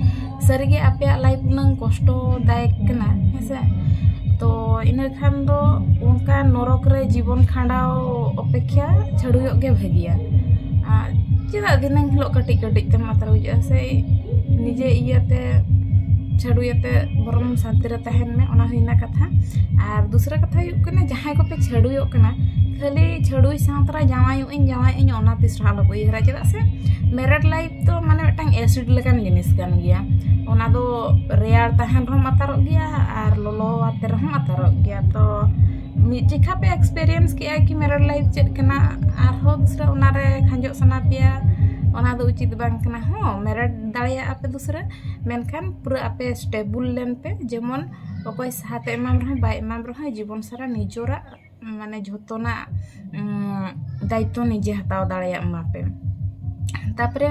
ᱥᱟᱹᱨᱤᱜᱮ ᱟᱯᱮᱭᱟᱜ life ᱩᱱᱟᱹᱝ ᱠᱚᱥᱴᱚ ᱫᱟᱭᱚᱠ ᱠᱟᱱᱟ, ᱦᱮᱸᱥᱮ, ᱛᱚ ᱤᱱᱟᱹ ᱠᱷᱟᱱ ᱫᱚ ᱚᱱᱠᱟ ᱱᱚᱨᱚᱠ ᱨᱮ ᱡᱤᱵᱚᱱ ᱠᱷᱟᱸᱰᱟᱣ ᱚᱯᱮᱠᱷᱟ ᱪᱷᱟᱹᱲᱩᱭᱚᱜ ᱜᱮ ᱵᱷᱟᱹᱜᱤᱭᱟ᱾ ᱟᱨ ᱪᱮᱫᱟᱜ ᱫᱤᱱᱟᱹᱢ ᱦᱤᱞᱳᱜ ᱠᱟᱹᱴᱤᱡ ᱠᱟᱹᱴᱤᱡ ᱛᱮᱢ ᱟᱛᱨᱟᱣ ᱦᱤᱡᱩᱜᱼᱟ ᱥᱮ? ᱱᱤᱡᱮ ᱤᱭᱟᱹᱛᱮ ᱪᱷᱟᱹᱲᱩᱭᱟᱛᱮ ᱵᱚᱨᱚᱝ ᱥᱟᱱᱛᱤ ᱨᱮ ᱛᱟᱦᱮᱱ ᱢᱮ, ᱚᱱᱟ ᱦᱩᱭᱱᱟ ᱠᱟᱛᱷᱟ᱾ ᱟᱨ ᱫᱩᱥᱨᱟ ᱠᱟᱛᱷᱟ ᱦᱩᱭᱩᱜ ᱠᱟᱱᱟ, ᱡᱟᱦᱟᱸᱭ ᱠᱚᱯᱮ ᱪᱷᱟᱹᱲᱩᱭᱚᱜ ᱠᱟᱱᱟ, ᱠᱷᱟᱹᱞᱤ ᱪᱷᱟᱹᱲᱩᱭ ᱥᱟᱶ ᱛᱚᱨᱟ ᱡᱟᱶᱟᱭᱚᱜ ᱟᱹᱧ, ᱡᱟᱶᱟᱭᱚᱜ ᱟᱹᱧ, ᱚᱱᱟ ᱛᱤᱥ ᱨᱮᱦᱚᱸ ᱟᱞᱚᱯᱮ ᱩᱭᱦᱟᱹᱨᱟ᱾ ᱪᱮᱫᱟᱜ ᱥᱮ married life ᱫᱚ ᱢᱟᱱᱮ ᱢᱤᱫᱴᱟᱝ acid ᱞᱮᱠᱟᱱ ᱡᱤᱱᱤᱥ ᱠᱟᱱ ᱜᱮᱭᱟ᱾ ᱚᱱᱟ ᱫᱚ ᱨᱮᱭᱟᱲ ᱛᱟᱦᱮᱱ ᱨᱮᱦᱚᱸᱢ ᱟᱛᱟᱨᱚᱜ ᱜᱮᱭᱟ ᱟᱨ ᱞᱚᱞᱚ ᱟᱛᱮ ᱨᱮᱦᱚᱸᱢ ᱟᱛᱟᱨᱚᱜ ᱜᱮᱭᱟ᱾ ᱛᱚ ᱢᱤᱫ ᱡᱮᱠᱷᱟ ᱯᱮ experience ᱠᱮᱜᱼᱟ ᱠᱤ married life ᱪᱮᱫ ᱠᱟᱱᱟ, ᱟᱨᱦᱚᱸ ᱫᱩᱥᱨᱟ ᱚᱱᱟᱨᱮ ᱠᱷᱟᱸᱡᱚᱜ ᱥᱟᱱᱟ ᱯᱮᱭᱟ, ᱚᱱᱟ ᱫᱚ ᱩᱪᱤᱛ ᱵᱟᱝ ᱠᱟᱱᱟ᱾ ᱦᱚᱸ, married ᱫᱟᱲᱮᱭᱟᱜᱼᱟ ᱯᱮ ᱫᱩᱥᱨᱟ, ᱢᱮᱱᱠᱷᱟᱱ ᱯᱩᱨᱟᱹ ᱟᱯᱮ stable ᱞᱮᱱ ᱯᱮ, ᱡᱮᱢᱚᱱ ᱚᱠᱚᱭ ᱥᱟᱦᱟᱛᱮ ᱮᱢᱟᱢ ᱨᱮᱦᱚᱸ ᱵᱟᱭ ᱮᱢᱟᱢ ᱨᱮᱦᱚᱸ, ᱡᱤᱵᱚᱱ ᱥᱟᱨᱟ ᱱᱤᱡᱚᱨᱟᱜ ᱢᱟᱱᱮ ᱡᱷᱚᱛᱚᱱᱟᱜ ᱩᱢ, ᱫᱟᱭᱤᱛᱛᱚ ᱱᱤᱡᱮ ᱦᱟᱛᱟᱣ ᱫᱟᱲᱮᱭᱟᱜ ᱢᱟ ᱯᱮ᱾ ᱛᱟᱯᱚᱨᱮ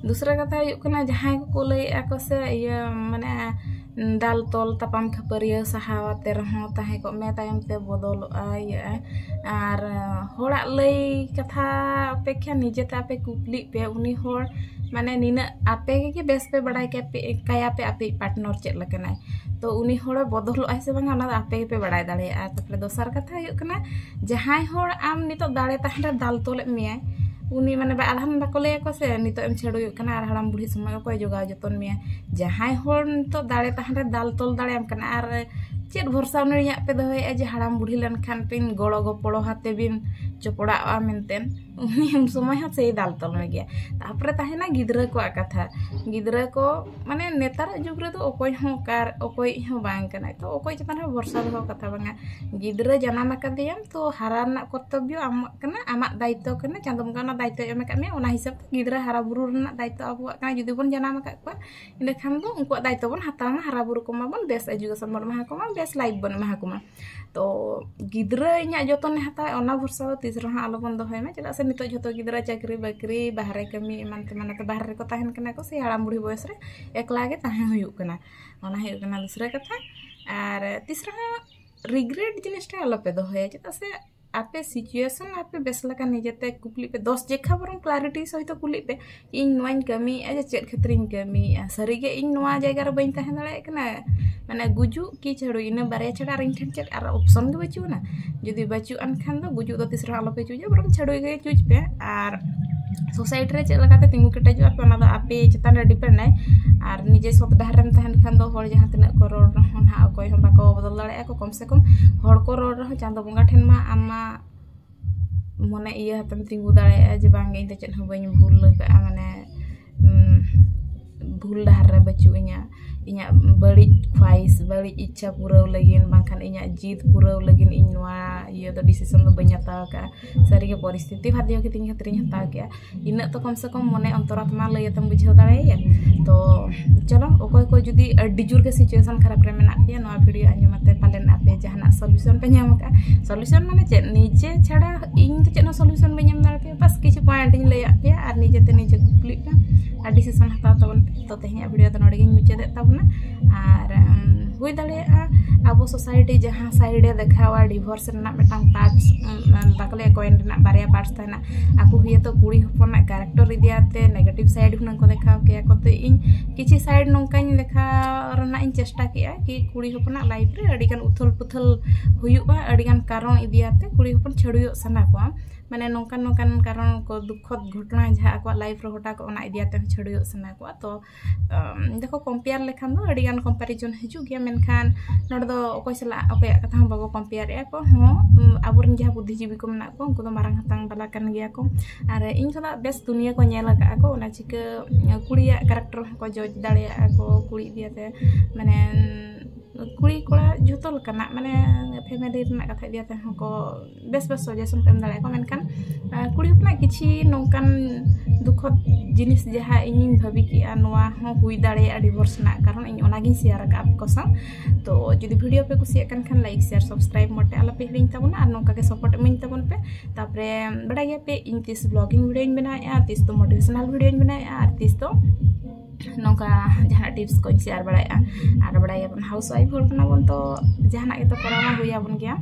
ᱫᱩᱥᱨᱟ ᱠᱟᱛᱷᱟ ᱦᱩᱭᱩᱜ ᱠᱟᱱᱟ, ᱡᱟᱦᱟᱸᱭ ᱠᱚᱠᱚ ᱞᱟᱹᱭᱮᱫᱼᱟ ᱠᱚ ᱥᱮ ᱤᱭᱟᱹ ᱢᱟᱱᱮ ᱫᱟᱞ ᱛᱚᱞ ᱛᱟᱯᱟᱢ ᱠᱷᱟᱹᱯᱟᱹᱨᱤᱭᱟᱹ ᱥᱟᱦᱟᱣ ᱟᱛᱮ ᱨᱮᱦᱚᱸ ᱛᱟᱦᱮᱸ ᱠᱚᱜ ᱢᱮ, ᱛᱟᱭᱚᱢ ᱛᱮ ᱵᱚᱫᱚᱞᱚᱜᱼᱟ, ᱤᱭᱟᱹᱜᱼᱟ᱾ ᱟᱨ ᱦᱚᱲᱟᱜ ᱞᱟᱹᱭ ᱠᱟᱛᱷᱟ ᱚᱯᱮᱠᱷᱟ ᱱᱤᱡᱮᱛᱮ ᱟᱯᱮ ᱠᱩᱠᱞᱤᱜ ᱯᱮ, ᱩᱱᱤ ᱦᱚᱲ ᱢᱟᱱᱮ ᱱᱤᱱᱟᱹᱜ ᱟᱯᱮ ᱜᱮ ᱵᱮᱥ ᱯᱮ ᱵᱟᱲᱟᱭ ᱠᱟᱭᱟ ᱯᱮ, ᱠᱟᱭᱟ ᱯᱮ ᱟᱯᱮᱭᱤᱡ ᱯᱟᱨᱴᱱᱟᱨ ᱪᱮᱫ ᱞᱮᱠᱟᱱᱟᱭ, ᱛᱚ ᱩᱱᱤ ᱦᱚᱲᱮ ᱵᱚᱫᱚᱞᱚᱜᱼᱟᱭ ᱥᱮ ᱵᱟᱝᱟ ᱚᱱᱟ ᱫᱚ ᱟᱯᱮ ᱜᱮᱯᱮ ᱵᱟᱲᱟᱭ ᱫᱟᱲᱮᱭᱟᱜᱼᱟ᱾ ᱛᱟᱨᱯᱚᱨᱮ ᱫᱚᱥᱟᱨ ᱠᱟᱛᱷᱟ ᱦᱩᱭᱩᱜ ᱠᱟᱱᱟ, ᱡᱟᱦᱟᱸᱭ ᱦᱚᱲ ᱟᱢ ᱱᱤᱛᱚᱜ ᱫᱟᱲᱮ ᱛᱟᱦᱮᱱ ᱨᱮ ᱫᱟᱞ ᱛᱚᱞᱮᱫ ᱢᱮᱭᱟᱭ, ᱩᱱᱤ ᱢᱟᱱᱮ ᱵᱟ-, ᱟᱫᱷᱟᱱ ᱵᱟᱠᱚ ᱞᱟᱹᱭᱟᱠᱚ ᱥᱮ, ᱱᱤᱛᱚᱜ ᱮᱢ ᱪᱷᱟᱹᱰᱩᱭᱚᱜ ᱠᱟᱱᱟ ᱟᱨ ᱦᱟᱲᱟᱢ ᱵᱩᱲᱦᱤ ᱥᱚᱢᱚᱭ ᱚᱠᱚᱭ ᱡᱚᱜᱟᱣ ᱡᱚᱛᱚᱱ ᱢᱮᱭᱟ? ᱡᱟᱦᱟᱸᱭ ᱦᱚᱲ ᱱᱤᱛᱚᱜ ᱫᱟᱲᱮ ᱛᱟᱦᱮᱱ ᱨᱮ ᱫᱟᱞ ᱛᱚᱞ ᱫᱟᱲᱮᱭᱟᱢ ᱠᱟᱱᱟ, ᱟᱨ ᱪᱮᱫ ᱵᱷᱚᱨᱥᱟ ᱩᱱᱤᱭᱟᱜ ᱯᱮ ᱫᱚᱦᱚᱭᱮᱫᱼᱟ ᱡᱮ ᱦᱟᱲᱟᱢ ᱵᱩᱲᱦᱤ ᱞᱮᱱᱠᱷᱟᱱ ᱯᱮ ᱜᱚᱲᱚ ᱜᱚᱯᱚᱲᱚ ᱦᱟᱛᱮ ᱵᱤᱱ ᱪᱚᱯᱚᱲᱟᱜᱼᱟ ᱢᱮᱱᱛᱮ? ᱩᱱᱤ ᱩᱱ ᱥᱚᱢᱚᱭ ᱦᱚᱸ ᱥᱮᱭ ᱫᱟᱞ ᱛᱚᱞ ᱢᱮᱜᱮᱭᱟ᱾ ᱛᱟᱨᱯᱚᱨᱮ ᱛᱟᱦᱮᱱᱟ ᱜᱤᱫᱽᱨᱟᱹ ᱠᱚᱣᱟᱜ ᱠᱟᱛᱷᱟ᱾ ᱜᱤᱫᱽᱨᱟᱹ ᱠᱚ ᱢᱟᱱᱮ ᱱᱮᱛᱟᱨᱟᱜ ᱡᱩᱜᱽ ᱨᱮᱫᱚ ᱚᱠᱚᱭ ᱦᱚᱸ ᱚᱠᱟ, ᱚᱠᱚᱭᱤᱡ ᱦᱚᱸ ᱵᱟᱝ ᱠᱟᱱᱟᱭ, ᱛᱚ ᱚᱠᱚᱭ ᱪᱮᱛᱟᱱ ᱨᱮ ᱵᱷᱚᱨᱥᱟ ᱫᱚᱦᱚ ᱠᱟᱛᱷᱟ ᱵᱟᱝᱟ᱾ ᱜᱤᱫᱽᱨᱟᱹ ᱡᱟᱱᱟᱢ ᱟᱠᱟᱫᱮᱭᱟᱢ, ᱛᱚ ᱦᱟᱨᱟ ᱨᱮᱱᱟᱜ ᱠᱚᱨᱛᱚᱵᱽᱵᱚ ᱟᱢᱟᱜ ᱠᱟᱱᱟ, ᱟᱢᱟᱜ ᱫᱟᱭᱤᱛᱛᱚ ᱠᱟᱱᱟ, ᱪᱟᱸᱫᱳ ᱵᱚᱸᱜᱟ ᱚᱱᱟ ᱫᱟᱭᱤᱛᱛᱚᱭ ᱮᱢ ᱟᱠᱟᱫ ᱢᱮᱭᱟ, ᱚᱱᱟ ᱦᱤᱥᱟᱹᱵ ᱛᱮ ᱜᱤᱫᱽᱨᱟᱹ ᱦᱟᱨᱟ ᱵᱩᱨᱩ ᱨᱮᱱᱟᱜ ᱫᱟᱭᱤᱛᱛᱚ ᱟᱵᱚᱣᱟᱜ ᱠᱟᱱᱟ᱾ ᱡᱩᱫᱤ ᱵᱚᱱ ᱡᱟᱱᱟᱢ ᱟᱠᱟᱫ ᱠᱚᱣᱟ, ᱮᱸᱰᱮᱠᱷᱟᱱ ᱫᱚ ᱩᱱᱠᱩᱣᱟᱜ ᱫᱟᱭᱤᱛᱛᱚ ᱵᱚᱱ ᱦᱟᱛᱟᱣ ᱢᱟ, ᱦᱟᱨᱟ ᱵᱩᱨᱩ ᱠᱚᱢᱟ ᱵᱚᱱ, ᱵᱮᱥ education ᱵᱚᱱ ᱮᱢᱟ ᱠᱚᱢᱟ, ᱵᱮᱥ life ᱵᱚᱱ ᱮᱢᱟ ᱠᱚᱢᱟ᱾ ᱛᱚ ᱜᱤᱫᱽᱨᱟᱹ ᱤᱧᱟᱹᱜ ᱡᱚᱛᱚᱱᱮ ᱦᱟᱛᱟᱣᱟ, ᱚᱱᱟ ᱵᱷᱚᱨᱥᱟ ᱫᱚ ᱛᱤᱥ ᱨᱮᱦᱚᱸ ᱟᱞᱚᱵᱚᱱ ᱫᱚᱦᱚᱭ ᱢᱟ, ᱪᱮᱫᱟᱜ ᱥᱮ ᱱᱤᱛᱚᱜ ᱡᱷᱚᱛᱚ ᱜᱤᱫᱽᱨᱟᱹ ᱪᱟᱹᱠᱨᱤ ᱵᱟᱹᱠᱨᱤ, ᱵᱟᱦᱨᱮ ᱠᱟᱹᱢᱤ ᱮᱢᱟᱱ ᱛᱮᱢᱟᱱ ᱟᱛᱮ ᱵᱟᱦᱨᱮ ᱨᱮᱠᱚ ᱛᱟᱦᱮᱱ ᱠᱟᱱᱟ ᱠᱚ, ᱥᱮ ᱦᱟᱲᱟᱢ ᱵᱩᱲᱦᱤ ᱵᱚᱭᱮᱥ ᱨᱮ ᱮᱠᱞᱟ ᱜᱮ ᱛᱟᱦᱮᱸ ᱦᱩᱭᱩᱜ ᱠᱟᱱᱟ᱾ ᱚᱱᱟ ᱦᱩᱭᱩᱜ ᱠᱟᱱᱟ ᱫᱩᱥᱨᱟᱹ ᱠᱟᱛᱷᱟ᱾ ᱟᱨ ᱛᱤᱥ ᱨᱮᱦᱚᱸ regret ᱡᱤᱱᱤᱥᱴᱟ ᱟᱞᱚᱯᱮ ᱫᱚᱦᱚᱭᱟ, ᱪᱮᱫᱟᱜ ᱥᱮ ᱟᱯᱮ situation ᱟᱯᱮ ᱵᱮᱥ ᱞᱮᱠᱟ ᱱᱤᱡᱮᱛᱮ ᱠᱩᱠᱞᱤ ᱯᱮ, ᱫᱚᱥ ᱡᱮᱠᱷᱟ ᱵᱚᱨᱚᱝ clarity ᱥᱚᱦᱤᱛ ᱠᱩᱞᱤᱜ ᱯᱮ, ᱤᱧ ᱱᱚᱣᱟᱧ ᱠᱟᱹᱢᱤᱭᱮᱫᱼᱟ ᱡᱮ ᱪᱮᱫ ᱠᱷᱟᱹᱛᱤᱨᱤᱧ ᱠᱟᱹᱢᱤᱭᱮᱫᱼᱟ, ᱥᱟᱹᱨᱤᱜᱮ ᱤᱧ ᱱᱚᱣᱟ ᱡᱟᱭᱜᱟ ᱨᱮ ᱵᱟᱹᱧ ᱛᱟᱦᱮᱸ ᱫᱟᱲᱮᱭᱟᱜ ᱠᱟᱱᱟ, ᱢᱟᱱᱮ ᱜᱩᱡᱩᱜ ᱠᱤ ᱪᱷᱟᱹᱲᱩ, ᱤᱱᱟᱹ ᱵᱟᱨᱭᱟ ᱪᱷᱟᱲᱟ ᱟᱨ ᱤᱧ ᱴᱷᱮᱱ ᱪᱮᱫ ᱟᱨ option ᱜᱮ ᱵᱟᱹᱪᱩᱜ ᱟᱱᱟ? ᱡᱩᱫᱤ ᱵᱟᱹᱪᱩᱜ ᱟᱱ ᱠᱷᱟᱱ ᱫᱚ ᱜᱩᱡᱩᱜ ᱫᱚ ᱛᱤᱥ ᱨᱮᱦᱚᱸ ᱟᱞᱚᱯᱮ choose ᱟ, ᱵᱚᱨᱚᱝ ᱪᱷᱟᱹᱲᱩ ᱜᱮ choose ᱯᱮ᱾ ᱟᱨ society ᱨᱮ ᱪᱮᱫ ᱞᱮᱠᱟᱛᱮ ᱛᱤᱸᱜᱩ ᱠᱮᱴᱮᱡᱚᱜᱼᱟ ᱯᱮ, ᱚᱱᱟ ᱫᱚ ᱟᱯᱮ ᱪᱮᱛᱟᱱ ᱨᱮ depend ᱟᱭ᱾ ᱟᱨ ᱱᱤᱡᱮ ᱥᱚᱛ ᱰᱟᱦᱟᱨ ᱨᱮᱢ ᱛᱟᱦᱮᱱ ᱠᱷᱟᱱ ᱫᱚ ᱦᱚᱲ ᱡᱟᱦᱟᱸ ᱛᱤᱱᱟᱹᱜ ᱠᱚ ᱨᱚᱲ ᱨᱮᱦᱚᱸ ᱱᱟᱦᱟᱜ ᱚᱠᱚᱭ ᱦᱚᱸ ᱵᱟᱠᱚ ᱵᱚᱫᱚᱞ ᱫᱟᱲᱮᱭᱟᱜᱼᱟ ᱠᱚ᱾ ᱠᱚᱢ ᱥᱮ ᱠᱚᱢ ᱦᱚᱲ ᱠᱚ ᱨᱚᱲ ᱨᱮᱦᱚᱸ ᱪᱟᱸᱫᱳ ᱵᱚᱸᱜᱟ ᱴᱷᱮᱱ ᱢᱟ ᱟᱢ ᱢᱟ ᱢᱚᱱᱮ ᱤᱭᱟᱹ ᱦᱟᱛᱮᱢ ᱛᱤᱸᱜᱩ ᱫᱟᱲᱮᱭᱟᱜᱼᱟ ᱡᱮ ᱵᱟᱝᱜᱮ ᱤᱧ ᱫᱚ ᱪᱮᱫ ᱦᱚᱸ ᱵᱟᱹᱧ ᱵᱷᱩᱞ ᱟᱠᱟᱫᱼᱟ, ᱢᱟᱱᱮ ᱩᱸ, ᱵᱷᱩᱞ ᱰᱟᱦᱟᱨ ᱨᱮ ᱵᱟᱹᱪᱩᱜ ᱤᱧᱟ, ᱤᱧᱟᱹᱜ ᱵᱟᱹᱲᱤᱡ ᱠᱷᱣᱟᱭᱤᱥ, ᱵᱟᱹᱲᱤᱡ ᱤᱪᱪᱷᱟ ᱯᱩᱨᱟᱹᱣ ᱞᱟᱹᱜᱤᱫ, ᱵᱟᱝᱠᱷᱟᱱ ᱤᱧᱟᱹᱜ ᱡᱤᱫ ᱯᱩᱨᱟᱹᱣ ᱞᱟᱹᱜᱤᱫ ᱤᱧ ᱱᱚᱣᱟ ᱤᱭᱟᱹ ᱫᱚ decision ᱫᱚ ᱵᱟᱹᱧ ᱦᱟᱛᱟᱣ ᱟᱠᱟᱫᱼᱟ᱾ ᱥᱟᱹᱨᱤᱜᱮ ᱯᱚᱨᱤᱥᱛᱷᱤᱛᱤ ᱵᱟᱫᱷᱭᱚ ᱠᱟᱛᱮᱧ ᱠᱷᱟᱹᱛᱤᱨᱤᱧ ᱦᱟᱛᱟᱣ ᱠᱮᱫᱼᱟ᱾ ᱤᱱᱟᱹᱜ ᱛᱚ ᱠᱚᱢ ᱥᱮ ᱠᱚᱢ ᱢᱚᱱᱮ ᱚᱱᱛᱚᱨᱟᱛᱢᱟ ᱞᱟᱹᱭ ᱟᱛᱮᱢ ᱵᱩᱡᱷᱟᱹᱣ ᱫᱟᱲᱮᱭᱟᱭᱟ᱾ ᱛᱚ ᱪᱚᱞᱚ, ᱚᱠᱚᱭ ᱠᱚ ᱡᱩᱫᱤ ᱟᱹᱰᱤ ᱡᱳᱨ ᱜᱮ situation ᱠᱷᱟᱨᱟᱯ ᱨᱮ ᱢᱮᱱᱟᱜ ᱯᱮᱭᱟ, ᱱᱚᱣᱟ video ᱟᱸᱡᱚᱢ ᱟᱛᱮ ᱯᱟᱞᱮᱱ ᱟᱯᱮ ᱡᱟᱦᱟᱱᱟᱜ solution ᱯᱮ ᱧᱟᱢ ᱟᱠᱟᱫᱼᱟ᱾ Solution ᱢᱟᱱᱮ ᱪᱮᱫ? ᱱᱤᱡᱮ ᱪᱷᱟᱲᱟ ᱤᱧ ᱫᱚ ᱪᱮᱫ ᱦᱚᱸ solution ᱵᱟᱹᱧ ᱮᱢ ᱫᱟᱲᱮ ᱯᱮᱭᱟ᱾ ᱵᱟᱥ ᱠᱤᱪᱷᱩ point ᱤᱧ ᱞᱟᱹᱭᱟᱫ ᱯᱮᱭᱟ ᱟᱨ ᱱᱤᱡᱮᱛᱮ ᱱᱤᱡᱮ ᱠᱩᱠᱞᱤᱜ ᱯᱮ ᱟᱨ decision ᱦᱟᱛᱟᱣ ᱛᱟᱵᱚᱱ ᱯᱮ᱾ ᱛᱚ ᱛᱮᱦᱮᱧᱟᱜ video ᱫᱚ ᱱᱚᱰᱮ ᱜᱤᱧ ᱢᱩᱪᱟᱹᱫᱮᱫ ᱛᱟᱵᱚᱱᱟ᱾ ᱟᱨ ᱦᱩᱭ ᱫᱟᱲᱮᱭᱟᱜᱼᱟ ᱟᱵᱚ ᱥᱳᱥᱟᱭᱴᱤ ᱡᱟᱦᱟᱸ ᱥᱟᱭᱤᱰ ᱮ ᱫᱮᱠᱷᱟᱣᱟ ᱰᱤᱵᱷᱳᱨᱥ ᱨᱮᱱᱟᱜ ᱢᱤᱫᱴᱟᱝ ᱯᱟᱨᱴᱥ, ᱵᱟᱠᱞᱮ ᱠᱚᱭᱮᱱ ᱨᱮᱱᱟᱜ ᱵᱟᱨᱭᱟ ᱯᱟᱨᱴᱥ ᱛᱟᱦᱮᱱᱟ᱾ ᱟᱠᱚ ᱦᱩᱭᱟᱛᱚ ᱠᱩᱲᱤ ᱦᱚᱯᱚᱱᱟᱜ ᱠᱮᱨᱮᱠᱴᱟᱨ ᱤᱫᱤᱭᱟᱛᱮ ᱱᱮᱜᱮᱴᱤᱵᱷ ᱥᱟᱭᱤᱰ ᱦᱩᱱᱟᱹᱝ ᱠᱚ ᱫᱮᱠᱷᱟᱣ ᱠᱮᱭᱟ ᱠᱚ᱾ ᱛᱚ ᱤᱧ ᱠᱤᱪᱷᱩ ᱥᱟᱭᱤᱰ ᱱᱚᱝᱠᱟᱧ ᱫᱮᱠᱷᱟᱣ ᱨᱮᱱᱟᱜ ᱤᱧ ᱪᱮᱥᱴᱟ ᱠᱮᱜᱼᱟ ᱠᱤ ᱠᱩᱲᱤ ᱦᱚᱯᱚᱱᱟᱜ ᱞᱟᱭᱤᱯᱷ ᱨᱮ ᱟᱹᱰᱤᱜᱟᱱ ᱩᱛᱷᱟᱹᱞ ᱯᱩᱛᱷᱟᱹᱞ ᱦᱩᱭᱩᱜᱼᱟ, ᱟᱹᱰᱤᱜᱟᱱ ᱠᱟᱨᱚᱱ ᱤᱫᱤᱭᱟᱛᱮ ᱠᱩᱲᱤ ᱦᱚᱯᱚᱱ ᱪᱷᱟᱹᱲᱩᱭᱚᱜ ᱥᱟᱱᱟ ᱠᱚᱣᱟ᱾ ᱢᱟᱱᱮ ᱱᱚᱝᱠᱟᱱ ᱱᱚᱝᱠᱟᱱ ᱠᱟᱨᱚᱱ ᱠᱚ, ᱫᱩᱠᱠᱷᱚᱫ ᱜᱷᱚᱴᱚᱱᱟ ᱡᱟᱦᱟᱸ ᱟᱠᱚᱣᱟᱜ ᱞᱟᱭᱤᱯᱷ ᱨᱮ ᱜᱷᱚᱴᱟᱣ ᱠᱚᱜ, ᱚᱱᱟ ᱤᱫᱤᱭᱟᱛᱮ ᱦᱚᱸ ᱪᱷᱟᱹᱲᱩᱭᱚᱜ ᱥᱟᱱᱟ ᱠᱚᱣᱟ᱾ ᱛᱚ ᱫᱮᱠᱷᱚ, ᱠᱚᱢᱯᱮᱭᱟᱨ ᱞᱮᱠᱷᱟᱱ ᱫᱚ ᱟᱹᱰᱤᱜᱟᱱ ᱠᱚᱢᱯᱮᱨᱤᱡᱚᱱ ᱦᱤᱡᱩᱜ ᱜᱮᱭᱟ, ᱢᱮᱱᱠᱷᱟᱱ ᱱᱚᱰᱮ ᱫᱚ ᱚᱠᱚᱭ ᱥᱟᱞᱟᱜ ᱚᱠᱚᱭᱟᱜ ᱠᱟᱛᱷᱟ ᱦᱚᱸ ᱵᱟᱵᱚ ᱠᱚᱢᱯᱮᱭᱟᱨᱮᱜᱼᱟ᱾ ᱠᱚ ᱦᱚᱸ ᱟᱵᱚᱨᱮᱱ ᱡᱟᱦᱟᱸ ᱵᱩᱫᱽᱫᱷᱤᱡᱤᱵᱤ ᱠᱚ ᱢᱮᱱᱟᱜ ᱠᱚ, ᱩᱱᱠᱩ ᱫᱚ ᱢᱟᱨᱟᱝ ᱦᱟᱛᱟᱝ ᱵᱟᱞᱟ ᱠᱟᱱ ᱜᱮᱭᱟ ᱠᱚ᱾ ᱟᱨ ᱤᱧ ᱠᱷᱚᱱᱟᱜ ᱵᱮᱥ ᱫᱩᱱᱤᱭᱟᱹ ᱠᱚ ᱧᱮᱞ ᱟᱠᱟᱫᱼᱟ ᱠᱚ, ᱚᱱᱟ ᱪᱤᱠᱟᱹ ᱠᱩᱲᱤᱭᱟᱜ ᱠᱮᱨᱮᱠᱴᱟᱨ ᱦᱚᱸᱠᱚ ᱡᱟᱡᱽ ᱫᱟᱲᱮᱭᱟᱜᱼᱟ ᱠᱚ, ᱠᱩᱲᱤ ᱤᱫᱤᱭᱟᱛᱮ, ᱢᱟᱱᱮ ᱠᱩᱲᱤ ᱠᱚᱲᱟ ᱡᱷᱚᱛᱚ ᱞᱮᱠᱟᱱᱟᱜ, ᱢᱟᱱᱮ ᱯᱷᱮᱢᱮᱞᱤ ᱨᱮᱱᱟᱜ ᱠᱟᱛᱷᱟ ᱤᱫᱤᱭᱟᱛᱮ ᱦᱚᱸᱠᱚ ᱵᱮᱥ ᱵᱮᱥ ᱥᱟᱡᱮᱥᱚᱱ ᱠᱚ ᱮᱢ ᱫᱟᱲᱮᱭᱟᱜᱼᱟ ᱠᱚ᱾ ᱢᱮᱱᱠᱷᱟᱱ ᱠᱩᱲᱤ ᱦᱚᱯᱚᱱᱟᱜ ᱠᱤᱪᱷᱤ ᱱᱚᱝᱠᱟᱱ ᱫᱩᱠᱷᱚᱫ ᱡᱤᱱᱤᱥ ᱡᱟᱦᱟᱸ ᱤᱧᱤᱧ ᱵᱷᱟᱹᱵᱤ ᱠᱮᱜᱼᱟ, ᱱᱚᱣᱟ ᱦᱚᱸ ᱦᱩᱭ ᱫᱟᱲᱮᱭᱟᱜᱼᱟ ᱰᱤᱵᱷᱳᱨᱥ ᱨᱮᱱᱟᱜ ᱠᱟᱨᱚᱱ᱾ ᱤᱧ ᱚᱱᱟᱜᱤᱧ ᱥᱮᱭᱟᱨ ᱟᱠᱟᱫ ᱟᱯᱮ ᱠᱚ ᱥᱟᱶ᱾ ᱛᱚ ᱡᱩᱫᱤ ᱵᱷᱤᱰᱤᱭᱳ ᱯᱮ ᱠᱩᱥᱤᱭᱟᱜ ᱠᱟᱱ ᱠᱷᱟᱱ ᱞᱟᱭᱤᱠ, ᱥᱮᱭᱟᱨ, ᱥᱟᱵᱥᱠᱨᱟᱭᱤᱵ ᱢᱚᱴᱮ ᱟᱞᱚᱯᱮ ᱦᱤᱲᱤᱧ ᱛᱟᱵᱚᱱᱟ, ᱟᱨ ᱱᱚᱝᱠᱟ ᱜᱮ ᱥᱟᱯᱳᱨᱴ ᱤᱢᱟᱹᱧ ᱛᱟᱵᱚᱱ ᱯᱮ᱾ ᱛᱟᱯᱚᱨᱮ ᱵᱟᱲᱟᱭ ᱜᱮᱭᱟᱯᱮ ᱤᱧ ᱛᱤᱥ ᱵᱞᱚᱜᱤᱝ ᱵᱷᱤᱰᱤᱭᱳᱧ ᱵᱮᱱᱟᱣᱮᱫᱼᱟ, ᱛᱤᱥ ᱫᱚ ᱢᱳᱴᱤᱵᱷᱮᱥᱚᱱᱟᱞ ᱵᱷᱤᱰᱤᱭᱳᱧ ᱵᱮᱱᱟᱣᱮᱫᱼᱟ, ᱟᱨ ᱛᱤᱥ ᱫᱚ ᱱᱚᱝᱠᱟ ᱡᱟᱦᱟᱱᱟᱜ ᱴᱤᱯᱥ ᱠᱚᱧ ᱥᱮᱭᱟᱨ ᱵᱟᱲᱟᱭᱮᱫᱼᱟ᱾ ᱟᱨ ᱵᱟᱲᱟᱭ ᱜᱮᱭᱟᱵᱚᱱ ᱦᱟᱣᱩᱥ ᱣᱟᱭᱤᱯ ᱦᱚᱲ ᱠᱟᱱᱟ ᱵᱚᱱ, ᱛᱚ ᱡᱟᱦᱟᱱᱟᱜ ᱜᱮᱛᱚ ᱠᱚᱨᱟᱣ ᱢᱟ ᱦᱩᱭ ᱟᱵᱚᱱ ᱜᱮᱭᱟ᱾